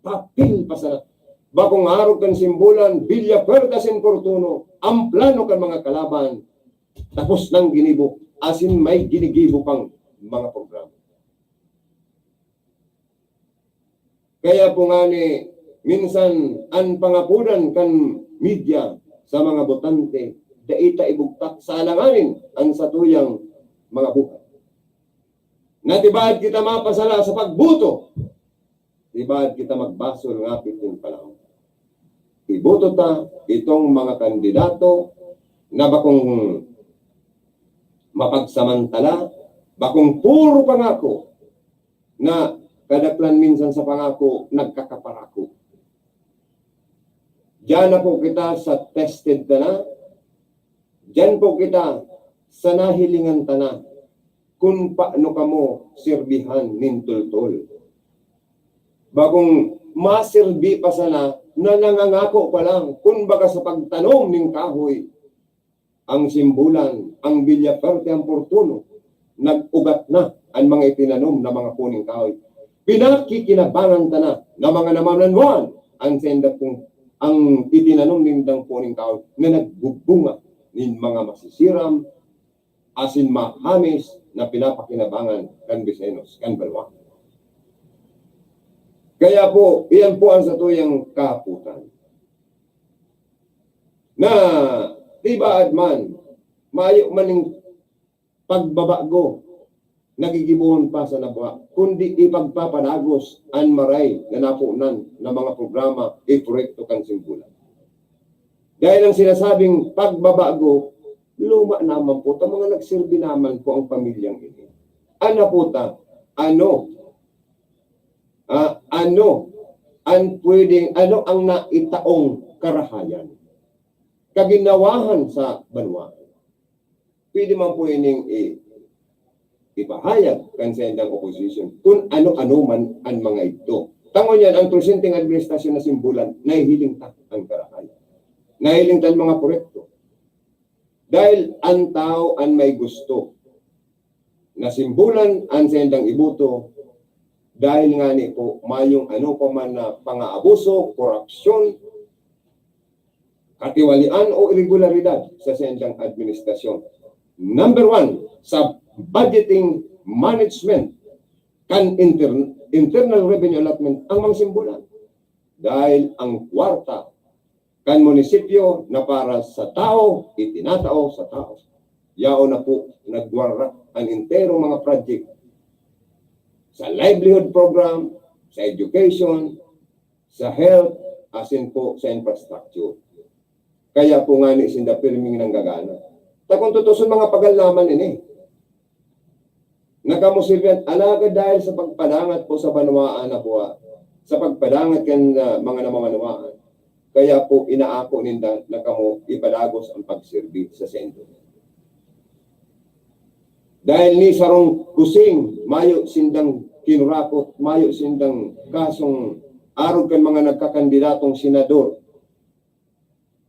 Papel pa sana. Bakong arog kan simbolan, Villafuerte asin Fortuno, ang plano kan mga kalaban, tapos nang ginibo, asin may ginigibo pang mga programa. Kaya po ngani, minsan an pangapodan kan media sa mga botante, dai ta ibugtak sa alanganin an satuyang mga buhay. Na tibaad kita mapasala sa pagboto, tibaad kita magbasol ngapit nin panahon. Iboto ta itong mga kandidato na bakong mapagsamantala, bakong puro pangako, na kadaklan minsan sa pangako, nagkakaparako. Diyan na po kita sa tested ta na. Diyan po kita sa nahilingan ta na kung paano kamo sirbihan nin tultol. Bakong maserbi pa sana na nangangako pa lang, kumbaga sa pagtanom nin kahoy, ang simbolan, ang Villafuerte, ang Fortuno, nag-ugat na an mga itinanom na mga puning kahoy. Pinakikinabangan ta na na mga namamanwaan ang senda pong, ang itinanom nindang puning kahoy na nagbubunga nin mga masisiram asin mahamis na pinapakinabangan kan Bisaynos, kan banwa. Kaya po, iyan po ang satuyang kahapotan. Na, tibaad man, mayo man ning pagbabago, nagigibohon pa sa nabuha, kundi ipagpapadagos an maray na naponan na mga programa, e proyekto kan simbolan. Dahil ang sinasabing pagbabago, luma naman po, ta mga nagserbi naman po ang pamilyang ini. Ano po ta? Ano? Ah, ano ang pwedeng, ano ang naitaong karahayan? Kaginawahan sa banwa. Pwede man po ining i-, ipahayag kan sendang opposition kung ano-ano man ang mga ito. Tangon yan, ang presenteng administrasyon na simbolan, nahihiling ta ang karahayan. Nahihiling ta ang mga proyekto. Dahil ang tao ang may gusto na simbolan ang sendang iboto, dahil ngani po mayong ano pa man na pangaabuso, korupsyon, katiwalian o iregularidad sa sendang administrasyon. Number one, sa budgeting management kan inter-, internal revenue allotment ang mga simbolan. Dahil ang kwarta kan munisipyo na para sa tao, itinatao sa tao. Yaon na po, nagwara ang enterong mga project sa livelihood program, sa education, sa health, asin po sa infrastructure. Kaya po ngani sinda pirming nanggagana. Ta kung tutuson, mga pagalnaman ini. Nagkamo sirbi an alagad dahil sa pagpadangat po sa banwaan na buwa, sa pagpadangat kan, ah, mga namamanwaan. Kaya po inaako ninda na kamo ipadagos ang pagsirbi sa sendo. Dahil ni sarong kusing, mayo sindang kinurakot, mayo sindang kasong arog kan mga nagkakandidatong senador.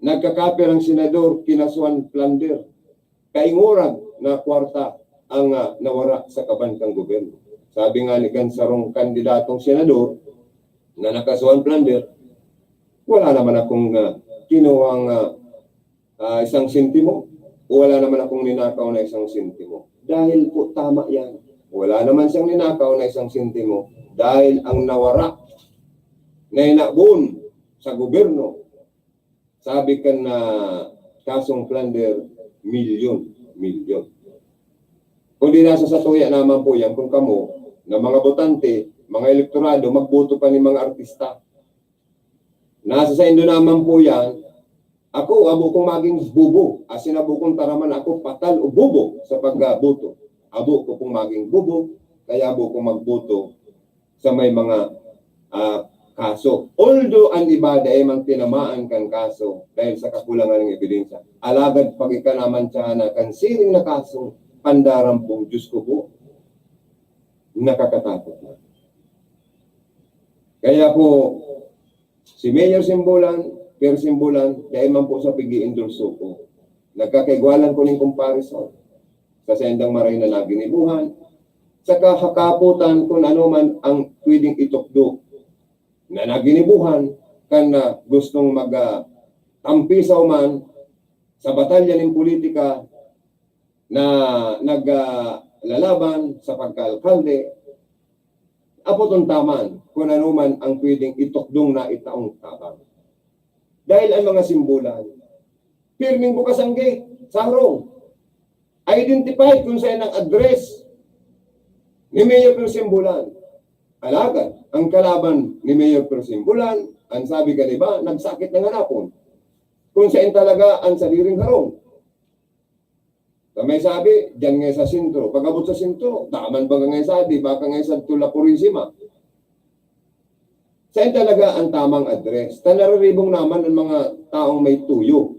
Nagkakapir ang senador, kinasuhan plunder. Kaingurag na kwarta ang, ah, nawara sa kaban kan gobyerno. Sabi nga ni kan sarong kandidatong senador na nakasuhan plunder, "Wala naman akong, ah, kinuhang, ah, ah, isang sentimo. Wala naman akong ninakaw na isang sentimo." Dahil po tama yan. Wala naman siyang ninakaw na isang sentimo. Dahil ang nawara na inabon sa gobyerno, sabi kan, ah, kasong plunder, milyon, milyon. Kundi nasa satuya naman po yan kung kamo na mga botante, mga elektorado, magboto pa ni mga artista. Nasa saindo naman po yan. Ako, abo kong maging bobo. Asin abo kong taraman ako patal o bobo sa pagboto. Abo ko pong maging bobo, kaya abo kong magboto sa may mga, ah, kaso. Although an iba dai man tinamaan kan kaso dahil sa kakulangan ng ebidensya. Alagad pag ika naman siya na kan siring na kaso, pandarambong, Diyos ko po, nakakatakot na. Kaya po, si Mayor Simbulan, Pierre Simbulan, dai man po sa pag-i-endorso ko. Nagkakaigwalan ko ning comparison sa sendang maray na naginibuhan, sa kahakaputan kung ano man ang pwedeng itukdo na naginibuhan kan na gustong mag, ah, tampisaw man sa batalya ning politika na nag, ah, lalaban sa pagkaalkalde, apoton ta man kung ano man ang pwedeng itukdong na itaong tabang. Dahil ang mga simbulan, pirming bukas ang gate sa harong. Identified kung saan ang address ni Mayor Persimbulan. Alagad, ang kalaban ni Mayor Persimbulan, ang sabi kan iba, nagsakit ng hanapon. Kung saan talaga ang sadiring harong. Sa may sabi, diyan nga sa sentro. Pag-abot sa sentro, daman ba nga sabi, baka nga sa Tula Purisima. Saan talaga ang tamang address? Ta nariribong naman ang mga taong may tuyo.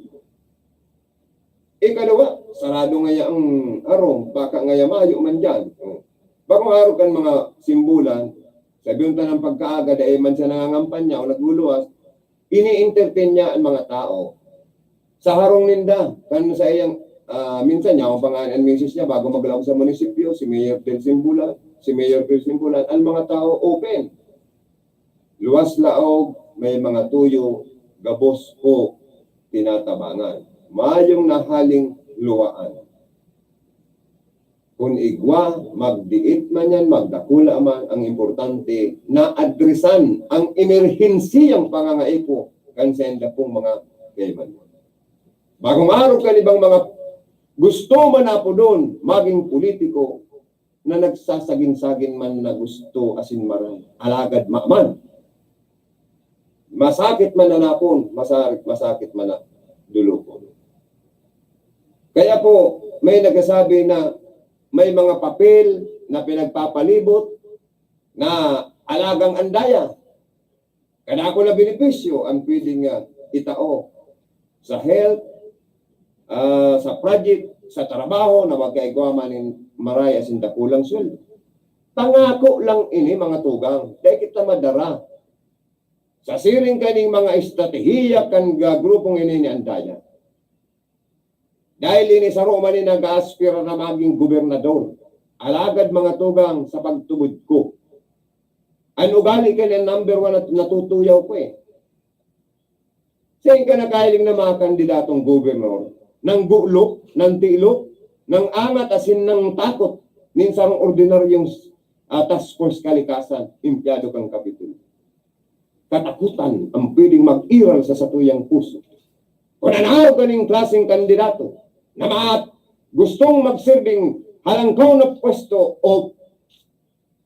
Ikalawa, sarado ngaya ang harong, baka ngaya mayo man diyan. Oh. Bakong araw kan mga simbulan, sabi unta ng pagkaaga, dai man siya nangangampanya o nagluluwas, ini-entertain niya ang mga tao. Sa harong ninda, kan sa iyang, ah, minsan niya, ang pangalan, ang misis niya, bago maglaog sa munisipyo, si Mayor Del Simbulan, si Mayor Chris Limpunan, ang mga tao open. Luwas laog, may mga tuyo, gabos po tinatabangan. Mayong nahaling luwaan. Kun igwa, magdiit man yan, magdakula man, ang importante, naadresan ang emerhensiyang pangangaipo kan sainda pong mga kaimanan. Bagong arog kan ibang mga gusto manapodon maging politiko na nagsasagin-sagin man na gusto asin maray, alagad maman. Masakit man na napon, masakit, masakit man na dulokon. Kaya po, may nagsasabi na may mga papel na pinagpapalibot na alagang andaya. Kadakula na benepisyo ang pwedeng, ah, itao sa health, ah, sa project, sa trabaho na magkaigwa man nin maray asin dakulang sweldo. Pangako lang ini, mga tugang. Dai kita madara sa siring kaning mga estratehiya kan ga-, grupong ini ni Andaya. Dahil ini saro man ni nag-aaspira na maging gobernador. Alagad, mga tugang, sa pagtubod ko, an ugali kaya an number one na natutuyaw ko eh. Sain ka nakahiling na mga kandidatong gobernador, nang gulok, nang tilok, nang angat asin nang takot nin sarong ordinaryong, ah, task force kalikasan, empleyado kan Kapitolyo. Katakutan ang pwedeng mag-iral sa satuyang puso. Kun an arog kaning klaseng kandidato na maat gustong magserbing halangkaw na pwesto o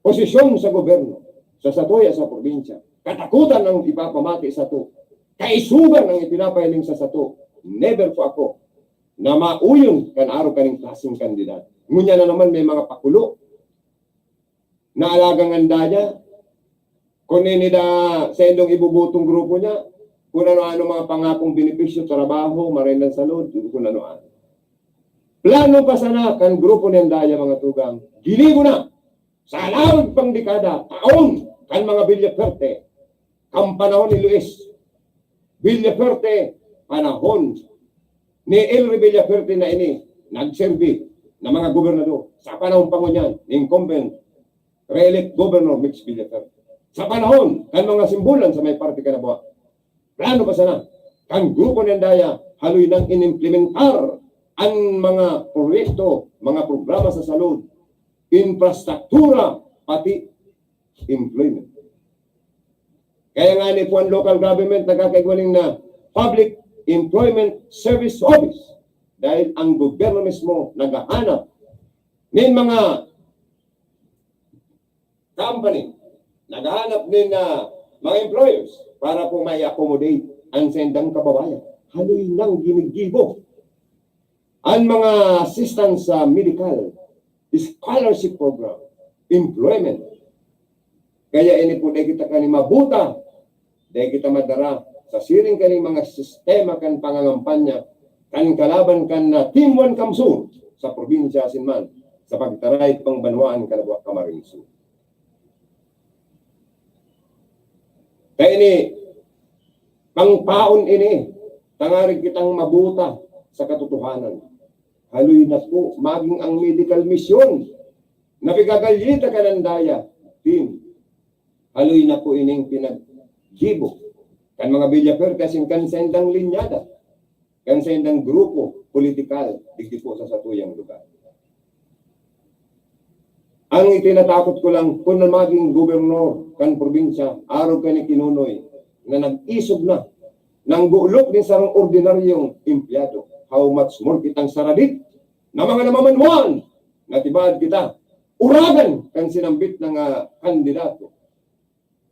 posisyon sa gobyerno, sa satuya sa probinsya, katakutan ang ipapamati sato, kaisogan ang ipinapahiling sa sato. Never po ako na mauyon kan arog kaning klaseng kandidato. Ngunyan na naman may mga pakulo na alagang andaya, kun ini da sa indong ibubutong grupo niya, kun ano-ano mga pangakong benepisyo, trabaho, maray na salud, kun ano-ano. Plano pa sana kan grupo ni Andaya, mga tugang. Ginibo na sa laog pang dekada, taon kan mga Villaferte, kan panahon ni Luis Villaferte, panahon ni Elry Villaferte na ini, nagserbi na mga gobernador sa panahon pa ngunyan ni incumbent re-elect Governor Mix Villaferte. Sa panahon kan mga simbulan sa may parte kan Labuan, plano pa sana kan grupo ni Andaya haloy nang inimplementar an mga proyekto, mga programa sa salud, infrastruktura, pati employment. Kaya nga ni Puan Local Government nagkakaigwa nin na Public Employment Service Office dahil ang gobyerno mismo naghahanap nin mga company, naghahanap nin, ah, mga employers para po mai-accommodate ang saindang kababayan. Haloy nang ginigibo an mga assistance sa medical, scholarship program, employment. Kaya ini po, dai kita kani mabuta, dai kita madara sa siring kaning mga sistema kan pangangampanya kan kalaban kan na Team One Kamsur sa probinsya asin man sa pagtaray pang banwaan kan Labuan Camarines Sur. Kaya ini, pangpaon ini, tangarig kitang mabuta sa katotohanan. Haloy na po, maging ang medical mission na pigagalyita kan Andaya, Team. Haloy na po ining pinaggibo kan mga Villaferte asin kan saindang linyada, kan saindang grupo politikal digdi po sa satuyang lugar. Ang itinatakot ko lang, kun maging gobernador kan probinsya, arog kan ni Quinonoy, na nag-isog na, nang gulok nin sarong ordinaryong empleyado, how much more kitang saradit na mga namamanwaan na tibaad kita, uragan kan sinambit na nga kandidato.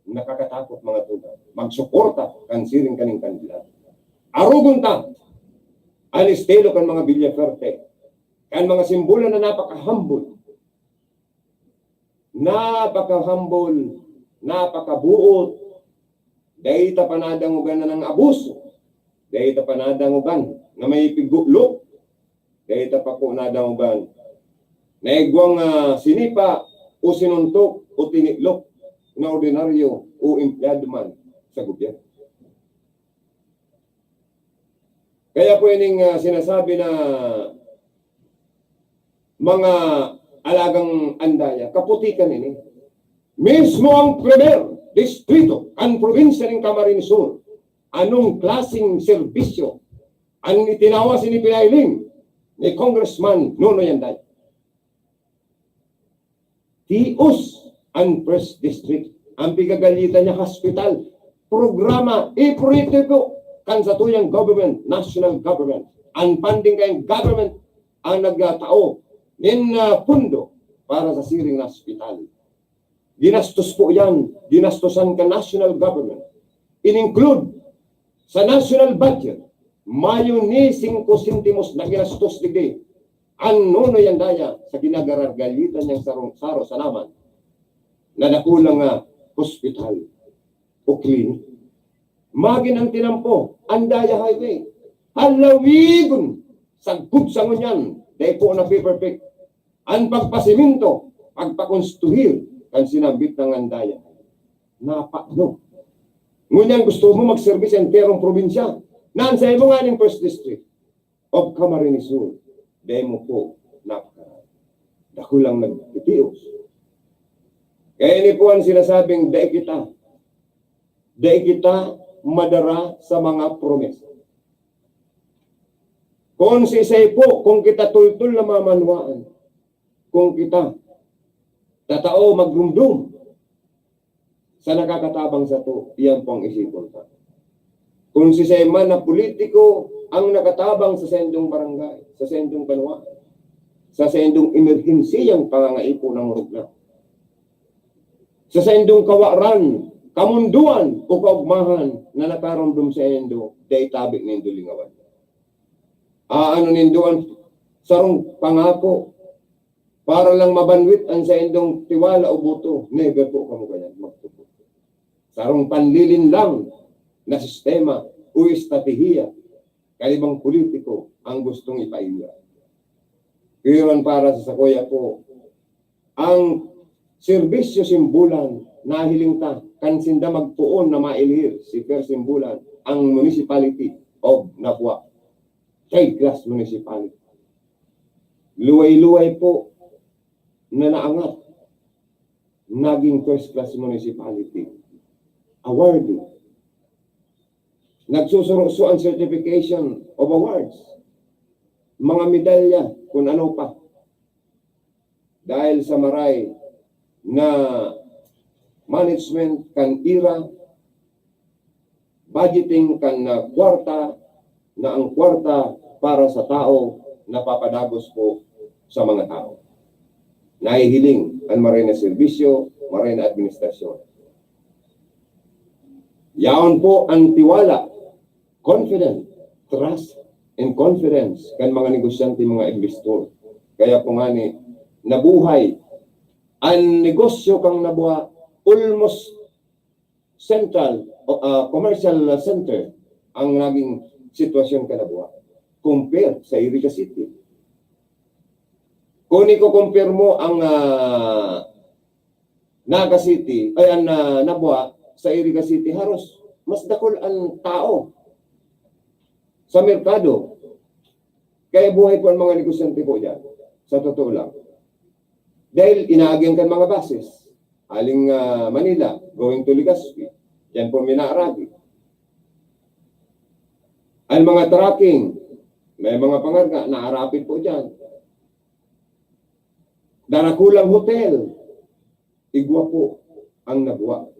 Nakakatakot, mga tugang, magsuporta kan siring kaning kandidato. Arogon ta an estilo kan mga Villaferte, kan mga simbolan na napaka-humble, napaka-humble, napakabuot. Dai ta panadangogan na nang abuso. Dai ta panadangogan na may pigulok. Dai ta pa po nadangogan na igwang, ah, sinipa o sinuntok o tiniklok na ordinaryo o empleyado man sa gobyerno. Kaya po ining, ah, sinasabi na mga Alagang andaya, kaputikan ini. Mismo ang primer distrito kan probinsya nin Camarines Sur, anong klaseng serbisyo an itinawas ini pinahiling ni Congressman Nonoy Anday? Tios an First District. Ang pigagalitan niya, hospital, programa, iproyekto po kan satuyang government, national government. Ang funding kayang government ang nagtatao nin ah, pundo para sa siring na hospital. Ginastos po yan, ginastosan ka national government. In-include sa national budget, mayo ni singko sentimos na ginastos digdi an Nonoy Andaya sa ginagaragalitan niyang sarong saro sa naman na dakulang nga hospital o clinic. Magin ang tinampo, Andaya Highway. Halawigon, sagkod sa ngunyan, dai po na perfect. Ang pagpasimento, pagpakonstruir kan sinambit na Andaya. Napakdo. Ngunyan gusto mo magserbis sa enterong probinsya. Naan sa imo nga ning First District of Camarines Sur, dai mo po napakaran. Dakulang nagtitios. Kaya ini po ang sinasabing dai kita, dai kita madara sa mga promesa. Kung sisay po, kung kita tultol na mamanwaan, kung kita tatao magrumdum sa nakakatabang sato, iyan po ang isipon ta. Kung sisay man na politiko ang nakatabang sa saindong barangay, sa saindong banwa, sa saindong emerhensiyang pangangaipo ng murugna, sa saindong kawaran, kamundoan o kaugmahan na nakaromdom saindo, dai tabi nindo lingawan. Aano nindo an sarong pangako para lang mabanwit an saindong tiwala o boto? Never po kamo kaya magtubod. Sarong panlilin lang na sistema o estratehiya kan ibang politiko ang gustong ipaiya. Pero an para sa sakuya po, ang serbisyo simbulan, nahiling ta, kan sinda magpoon na mailhir si First Simbulan, ang municipality of Nabua, third class municipality. Luway-luway po na naangat, naging first class municipality. Awarded. Nagsusuroso ang certification of awards, mga medalya, kung ano pa. Dahil sa maray na management kan ira, budgeting kan ah, kwarta, na ang kwarta para sa tao napapadagos po sa mga tao. Nahihiling ang maray na serbisyo, maray na administrasyon. Yaon po ang tiwala, confident, trust, and confidence kan mga negosyante, mga investor. Kaya po nga ni, nabuhay ang negosyo kan Nabua, almost central, o, ah, commercial center ang naging sitwasyon kan Nabua compare sa Iriga City. Kung iko-compare mo ang ah, Naga City, ay, ang ah, Nabua sa Iriga City, haros mas dakul ang tao sa merkado. Kaya buhay po ang mga negosyante po dyan, sa totoo lang. Dahil inaagyan kan mga buses, aling ah, Manila, going to Legazpi, dyan po minaaragi. Ang mga trucking, may mga pangarga, naarapid po dyan. Darakulang hotel, igwa po ang Nabua.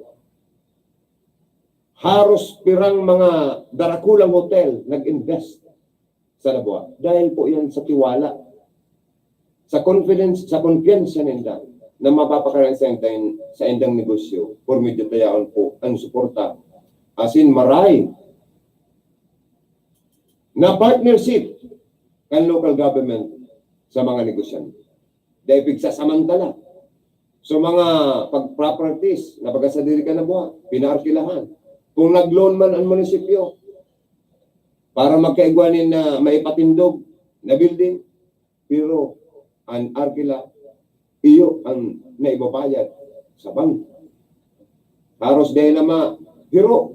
Haros pirang mga darakulang hotel nag-invest sa Nabua. Dahil po yan sa tiwala, sa confidence, sa kumpiyansa ninda na mapapakaran sa indang, sa indang negosyo, por medyo tayaon po ang suporta. Asin maray na partnership kan local government sa mga negosyante. Dahil pigsasamantala. So, mga pag-properties na baga sa diri kan Nabua, pinaarkilahan. Kung nag-loan man ang munisipyo para magkaigwa nin na maipatindog na building, pero ang arkila, iyo ang naibabayad sa bangko. Haros dahil na ma-, pero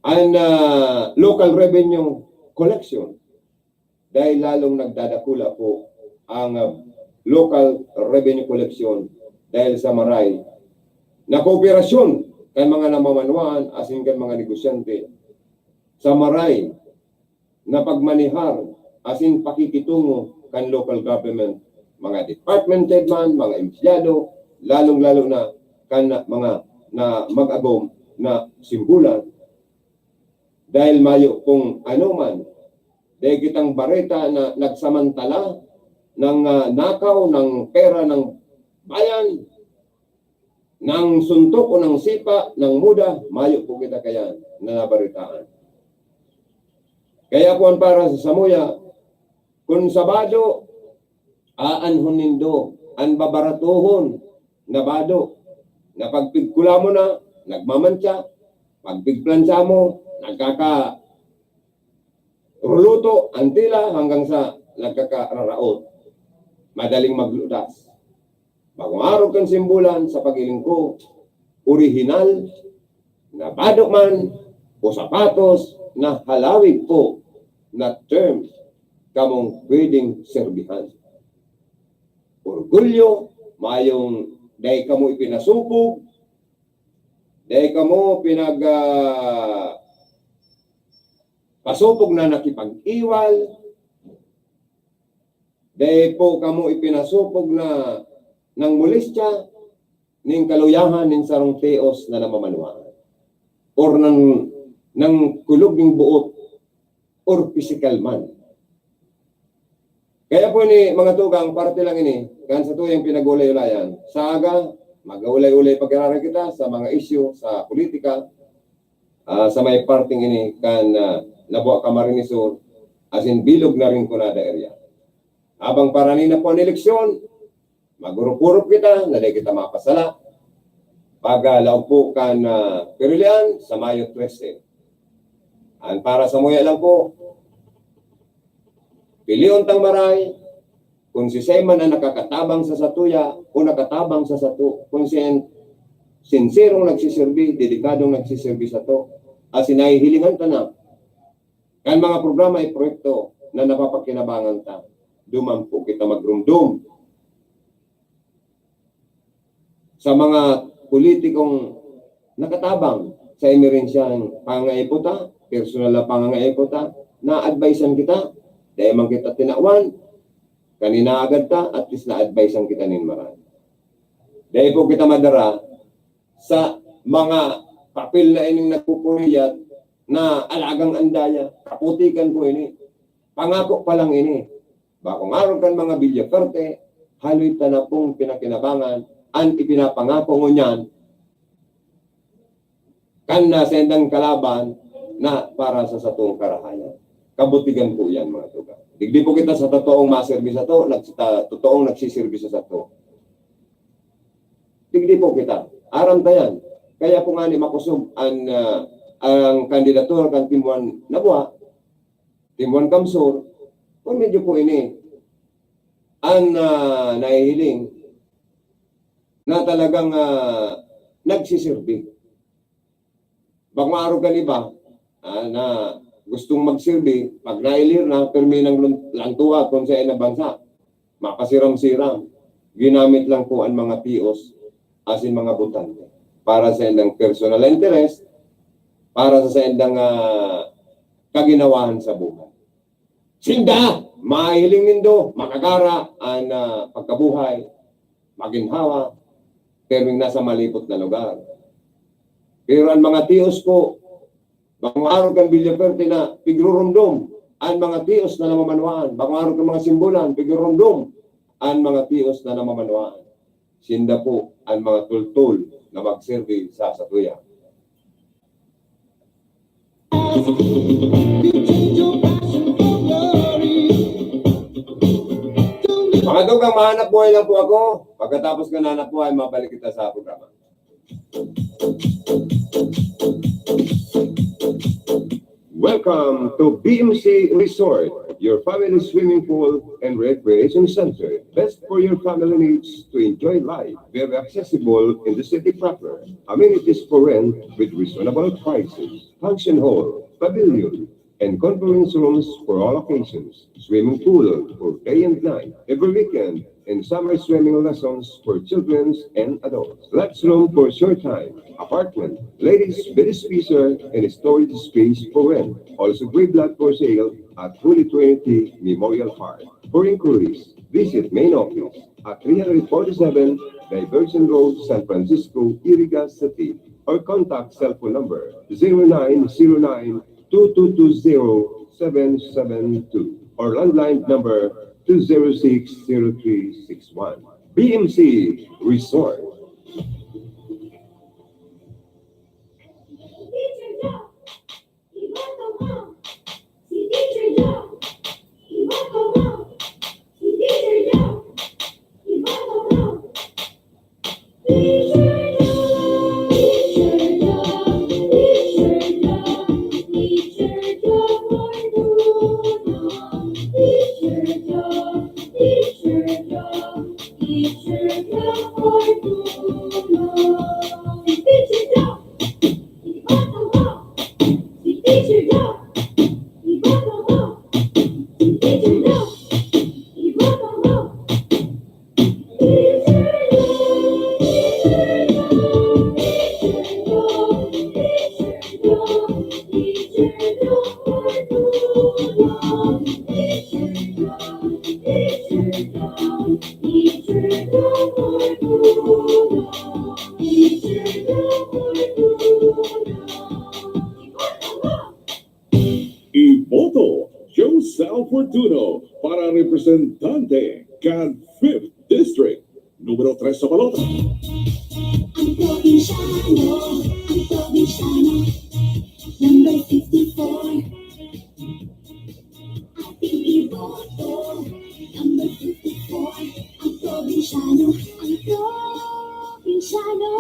ang ah, local revenue collection, dahil lalong nagdadakula po ang, ah, local revenue collection dahil sa maray na kooperasyon kan mga namamanwaan asin kan mga negosyante sa maray na pagmanehar asin pakikitungo kan local government, mga department head man, mga empleyado, lalong-lalo na kan mga na mag-agom na simbulan. Dahil mayo kung ano man, dai kitang bareta na nagsamantala ng, ah, nakaw ng pera ng bayan, ng suntok o ng sipa, ng muda, mayo po kita kayan na nabaretaan. Kaya po an para sa samuya, kun Sabado, aanhon nindo an babaratohon na bado, na pagpigkula mo na, nagmamantsa, pagpigplansa mo, nagkaka-, ruluto an tela hanggang sa nagkakararaot. Madaling magludas. Bagong araw kan simbulan sa pag-iling ko, orihinal na bado man o sapatos na halawig po na term kamong pwedeng serbihan. Orgulyo, mayong dai kamo ipinasupog, dai kamo pinag, ah, pasupog na nakipag-iwal, dai po kamo ipinasupog na nang molestya ning kaluyahan nin sarong tios na namamanwaan or nang, nang kulog ning buot or pisikal man. Kaya po ini, mga tugang, parte lang ini kan satuyang pinag-ulay-ulayan. Sa aga, mag-ulay-ulay pag-araran kita sa mga isyu sa politika, ah, sa may parting ini kan, ah, Labuan, Camarines Sur, asin bilog na Rinconada area. Habang parani na po an eleksyon, magurop-urop kita na dai kita mapasala. Paglaog po kan, ah, pirilian sa Mayo trese. An para samuya lang po, pilion tang maray, kun siisay man an nakakatabang sa satuya o nakatabang sa sato, kun siya an sinserong nagsiserbi, dedikadong nagsiserbi sato, asin nahihilingan ta na kan mga programa at proyekto na napapakinabangan ta, duman po kita magrumdom. Sa mga politikong nakatabang sa emerhensyang pangangaipo ta, personal na pangangaipo ta, na-advisean kita, dai man kita tinawan, kan inaagad ta, at least na-advisean kita nin maray. Dai po kita madara sa mga papel na ining nagpupuriyat na alagang andaya, kaputikan ko ini. Pangako pa lang ini. Bakong arog kan mga Villaferte, haloy ta na pong pinakinabangan an ipinapangako ngunyan kan na saindang kalaban na para sa satong karahayan. Kabutigan po yan, mga tugang. Digdi po kita sa totoong maserbi sato, nagsa-, totoong nagsisirbi sa sato. Digdi po kita. Aram ta yan. Kaya po nga ni makosog an, ah, ang kandidatura kan Team One Labuan, Team One CamSur, kun medyo po ini an, ah, nahihiling na talagang, ah, nagsisirbi. Bakong arog kan iba, ah, na gustong magsirbi, pag nailir na, pirmi nang lun-, lantua kun sa ina bansa. Mapasiram-siram. Ginamit lang po an mga tios asin mga botante para sa indang personal interest, para sa, sa indang, ah, kaginawahan sa buhay. Sinda, mahiling nindo, makagara an, ah, pagkabuhay, maginhawa, pirming nasa malipot na lugar. Pero an mga tios ko, bakong arog kan Villaferte na pigrurumdom an mga tios na namamanwaan, bakong arog kan mga simbolan, pigrurumdom an mga tios na namamanwaan. Sinda po an mga tultol na magserbi sa satuya. Mga tugang, mahanap buhay lang po ako. Pagkatapos ng hanap buhay, mabalik kita sa programa. Welcome to B M C Resort, your family swimming pool and recreation center. Best for your family needs to enjoy life. Very accessible in the city proper. Amenities for rent with reasonable prices. Function hall, pavilion, and conference rooms for all occasions, swimming pool for day and night, every weekend, and summer swimming lessons for children and adults. Lots room for short time, apartment, ladies bed spacer, and storage space for rent. Also, gray block for sale at Holy Trinity Memorial Park. For inquiries, visit main office at three forty-seven Diversion Road, San Francisco, Iriga City, or contact cell phone number zero nine zero nine two two two zero seven seven two or landline number two zero six zero three six one. B M C Resort. Iboto Josel Fortuno para representante kan fifth District. Numero tres sa balota. Ang probinsyano, ang probinsyano, number fifty-four. Ating iboto, number fifty-four. Ang probinsyano, ang probinsyano,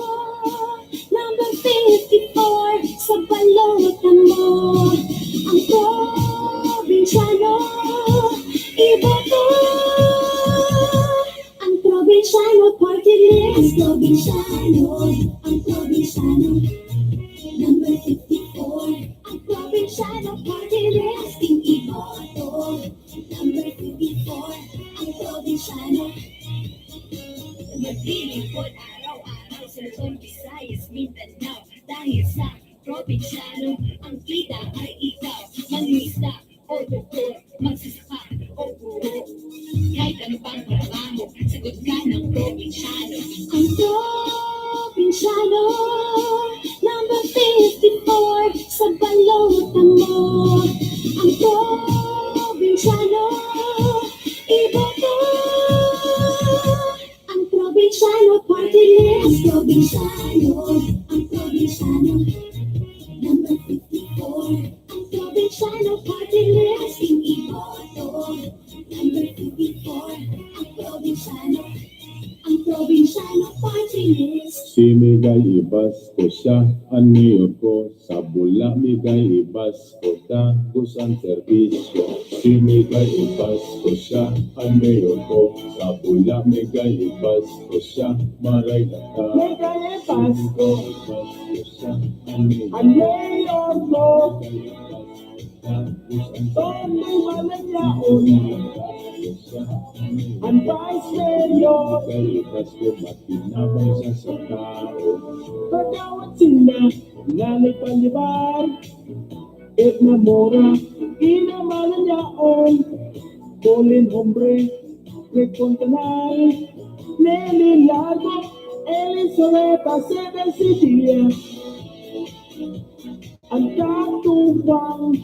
number fifty-four. Sa balota mo, ang probinsyano, iboto. Ang probinsyano party list, probinsyano, ang probinsyano, number fifty-four. Ang probinsyano party list, ating iboto, number fifty-four. Ang probinsyano. Naglilingkod araw-araw sa Luzon, Visayas, Mindanao. Dahil sa probinsyano, ang kita ay ikaw. Mangingisda o doktor, magsasaka o guro. Kahit ano pang trabaho, sagot ka ng probinsyano. Ang probinsyano, number fifty-four. Sa balota mo, ang probinsyano, iboto. Ang probinsyano party list, probinsyano, ang probinsyano, number fifty-four. Ang probinsyano party list, ating iboto, number fifty-four. Ang probinsyano, ang probinsyano party list. Si Migay Ibas ko siya, an mayor ko. Sa Bula, Migay Ibas ko, dagos an serbisyo. Si Migay Ibas ko siya, an mayor ko. Sa Bula, Migay Ibas ko siya, maray na ka. Migay Ibas ko, Migay Ibas ko siya, an mayor an ko. Mayor ko. Dagos an serbisyo. Totoy man an yaon. Migay Ibas ko siya, an mayor ko. An vice mayor. Migay Ibas ko, makinabang siya sa tao. Kagawad sinda, Nanay Palibar, Edna Mora, Ina Malanyaon, Colin Hombre, Rick Fontanal, Nelly Largo, Elizabeth Aceves, Cecilia, ang katuwang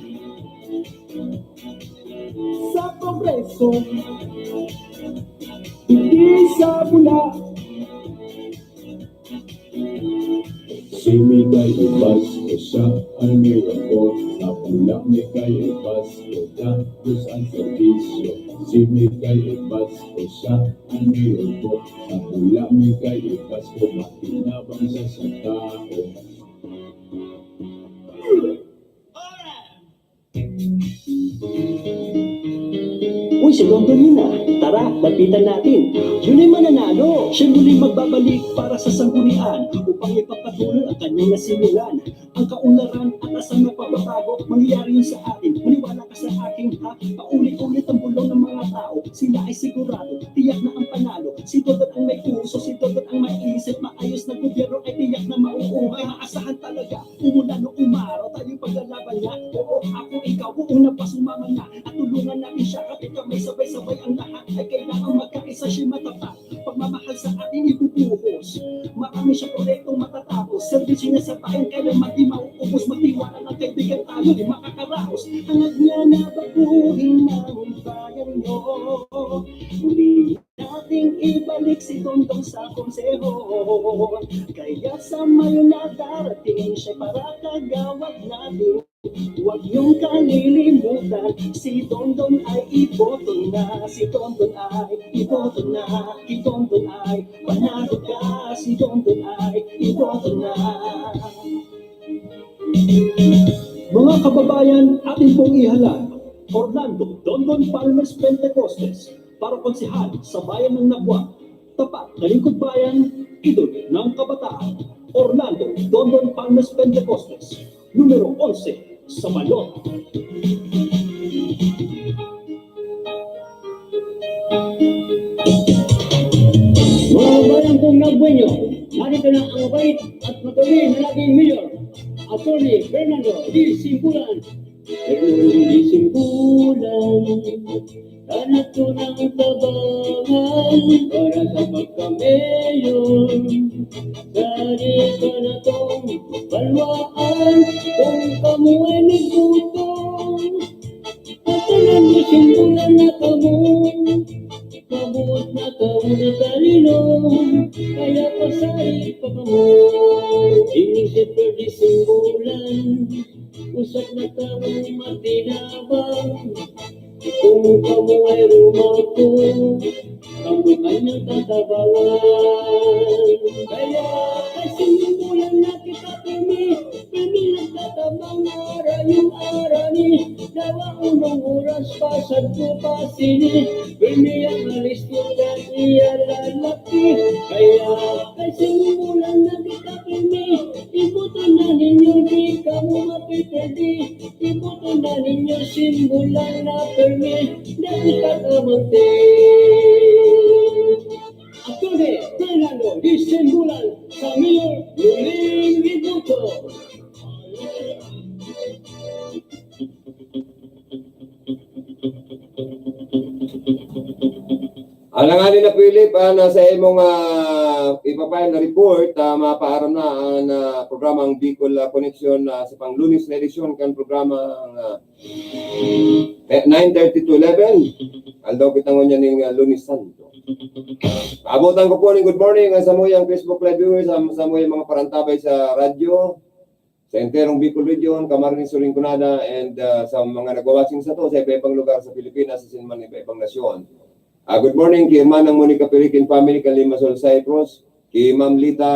sa Kongreso, hindi sa Bula. Si Migay Ibas ko siya, an mayor ko. Sa Bula, Migay Ibas ko, dagos an serbisyo. Si Migay Ibas ko siya, an mayor ko. Sa Bula, Migay Ibas ko, makinabang siya sa tao. Uy, si Don Don yun ah. Tara, lapitan natin. Yun ay mananalo. Siya muling magbabalik para sa sanggunian upang ipagpatuloy ang kanyang nasimulan. Ang kaunlaran at asang nagbababago, mangyayari yun sa atin. Malakas na aking ha, pauli-ulit ang bulong ng mga tao. Sila ay sigurado, tiyak na ang panalo. Si Dodot ang may puso, si Dodot ang maisip. Maayos na gobyerno ay tiyak na mauuha. Maasahan talaga, umulan o umaraw, tayo paglalaban niya. Oo, ako, ikaw, uuna pa sumama na. At tulungan natin siya, kapit kamay, sabay-sabay ang lahat. Ay kailangan magkaisa siya matapat. Pagmamahal sa ating ibubuhos. Marami siya proyektong matatapos. Serbisyo niya sa bayan, kailan man di mauubos. Magtiwala ng kaibigan tayo, di makakaraos. Hangad niya na baguhin ang bayan nyo. Muli nating ibalik si Dondong sa konseho. Kaya sa Mayo na darating, siya para kagawad natin. Huwag niyong kalilimutan, si Dondon ay iboto na, si Dondon ay iboto na, si Dondon ay panalo ka, si Dondon ay iboto na. Mga kababayan, atin pong ihalal, Orlando Dondon Palmers Pentecostes, Parokonsehal sa Bayan ng Nabua, tapat na lingkod bayan, idol ng kabataan. Orlando Dondon Palmers Pentecostes, numero onse sa balot. Mga bayan kong Nagbueño, narito na ang mabait at matuloy na naging mayor, Attorney Fernando D. Simbulan. Fernando D. Simbulan, tanato ng tabangan para sa pagka-mayor. Sari ka na tong balwaan kung kamo ay nagbuto. Patanan mo simbulan na kamo. Mabuot na tao na talino, kaya pasari pa kamo. Inyo si Freddy Simbulan, usak na taong matinabang. Kung kamo ay rumako, kamo kanyang tatabangan. Kaya kasimbulan na kita, pirmi, pirmi nagtatabang, arayo arani, dawa unong oras, pasad ko pa sini, pirmi ang alisto kan iya lalaki. Kaya kasimbulan na kita, pirmi, iboto na ninyo, di kamo mapipirdi. Iboto na ninyo, Simbulan na pirmi, dati ka kamante. Attorney Fernando D. Simbulan sa Mayor, muling iboto. Alanganin na, Philip, ah, nasa imong, ah, ipapail na report, ah, mapaaram na ang, ah, programang Bicol, ah, Connection, ah, sa pang-Lunes na edisyon kan programang, ah, eh, nine thirty to eleven. Aldaw kita ngunyan ning, ah, Lunes Santo. Abutan ko po ning good morning ang samuyang Facebook Live viewers, ang samuyang mga parantabay sa radyo, sa enterong Bicol Region, Camarines Sur, Rinconada, and, ah, sa mga nagwa-watching sato sa iba-ibang lugar sa Pilipinas, asin man iba-ibang nasyon. Ah, good morning kay Manang Monica Pirikin family kan Limassol, Cyprus, kay Ma'am Lita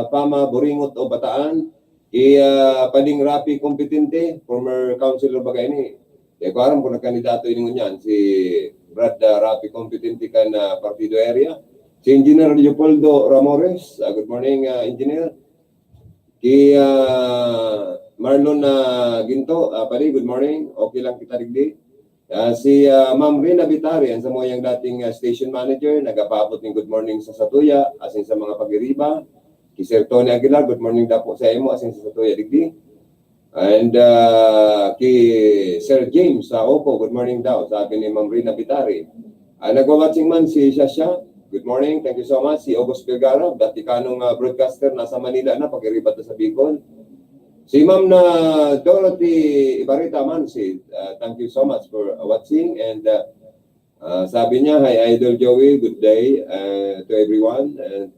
Pama Boringot o Bataan, kay, ah, Pading Rapi Competente, former councilor baga ini. Di ko aram kung nagkandidato ini ngunyan, si Brad, ah, Rapi Competente kan, ah, Partido Area. Si Engineer Leopoldo Ramores, ah, good morning, ah, Engineer. Kay, ah, Marlon, ah, Ginto, ah, pare, good morning. Okay lang kita digdi. Ah, si, ah, Ma'am Rina Bitari, ang samuyang dating, ah, station manager, nagapaabot ning good morning sa satuya, asin sa mga pag-iriba. Kay Sir Tony Aguilar, good morning daw po sa imo, asin sa satuya digdi. And, ah, kay Sir James sa Opo, good morning daw, sabi ni Ma'am Rina Bitari. Ah, nagwa-watching man si Shasha. Good morning, thank you so much. Si August Vergara, dati kanong, ah, broadcaster, nasa Manila na, pag-iriba ta sa Bicol. Si Ma'am na Dorothy Ibarita man, si, ah, thank you so much for watching. And, ah, ah, sabi niya, "Hi, Idol Joey, good day, ah, to everyone." And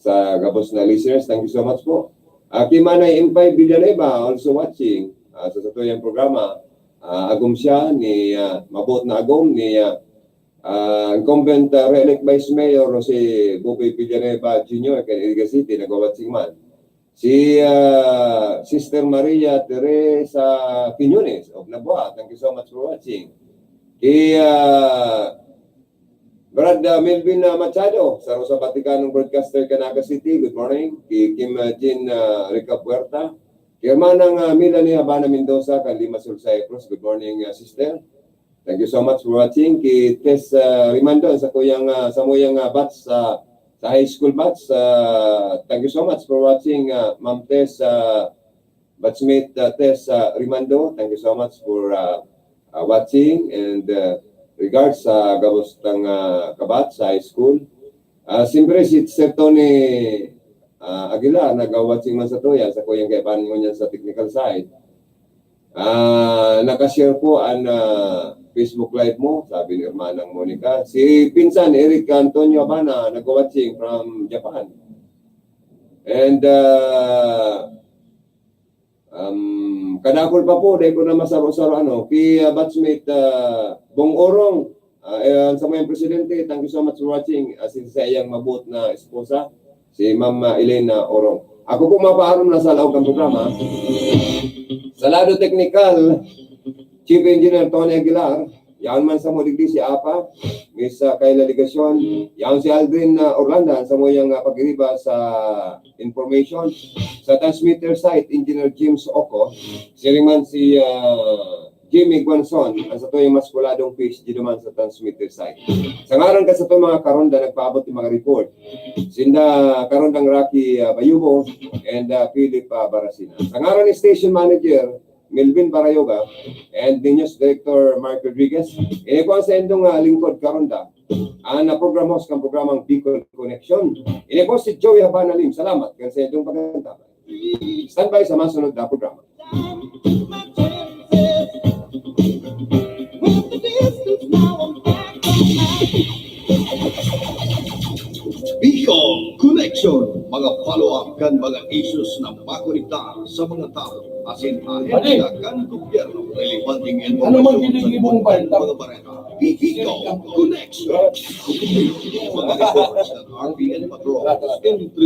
sa gabos na listeners, thank you so much po. Ah, kay Manay Impay Villanueva, also watching, ah, sa satuyang programa. Ah, agom siya ni, ah, mabuot na agom ni, ah, ah, incumbent, ah, re-elect Vice Mayor Jose Boboy Villanueva Junior kan Iriga City, nagwa-watching man. Si, ah, Sister Maria Teresa Quiñones of Nabua, thank you so much for watching. Kay, ah, Brad, ah, Melvin, ah, Machado, saro sa batikanong broadcaster kan Naga City, good morning. Kay Kim, ah, Jean, ah, Rica Puerta, Ki Hermanang, ah, Melanie Habana Mendoza, kan Limassol, Cyprus. Good morning, ah, sister. Thank you so much for watching. Ki Tess, ah, Rimando, sa kuyang, ah, sa muyang, ah, batch, ah, sa high school batch. Ah, thank you so much for watching, ah, Ma'am Tess, ah, batchmate, ah, Tess, ah, Rimando. Thank you so much for, ah, ah, watching and, ah, regards sa gabos tang, ah, kabatch sa high school. Ah, siyempre, si Sir Tony, ah, Aguilar, nag-watching man sa tuya, sa kuyang kaibahan mo niyan sa technical side. Ah, naka-share po an, ah, Facebook Live mo, sabi ni Hermanang Monica. Si Pinsan Eric Antonio Habana, nag-watching from Japan. And, ah, um, kadakul pa po, dahil ko na masaro-saro, ano, ki, ah, batchmate, ah, Bong Orong, ah, eh, sa mga presidente, thank you so much for watching. As in, sa iyang mabuot na esposa, si Ma'am, ah, Elena Orong. Ako po, mapaaram na sa laog ng programa. Sa lado teknikal, Chief Engineer Tony Aguilar, yaon man samo digdi si Apa, Miss, ah, Kayla Legacion, yaon si Aldrin, ah, Orlando, sa muyang, ah, pagiriba sa information. Sa transmitter site, Engineer James Oco, siring man si, ah, Jimmy Guanzon, ang sa tuyang maskuladong P H D duman sa transmitter site. Sa ngaran ka sa tuyang mga karonda, nagpaabot yung mga report. Sinda karondang Rocky, ah, Bayubo and, ah, Philip, ah, Barasina. Sa ngaran ni Station Manager, Melvin Barayoga, and the News Director, Mark Rodriguez, ini po ang sa indong, ah, lingkod karonda. Ang, ah, program host ng programang Bicol Connection. Ini po si Joey Habana Lim. Salamat kan sa indong pagkanta. Standby sa masunod na programa. Bicol Connection, mga follow-up kan mga issues na makonektar sa mga tawo asin ahensya kan gobyerno, relevanteng impormasyon sa libong kan mga bareta. Bicol Connection, mga reports kan R P N Patrol, entrevista.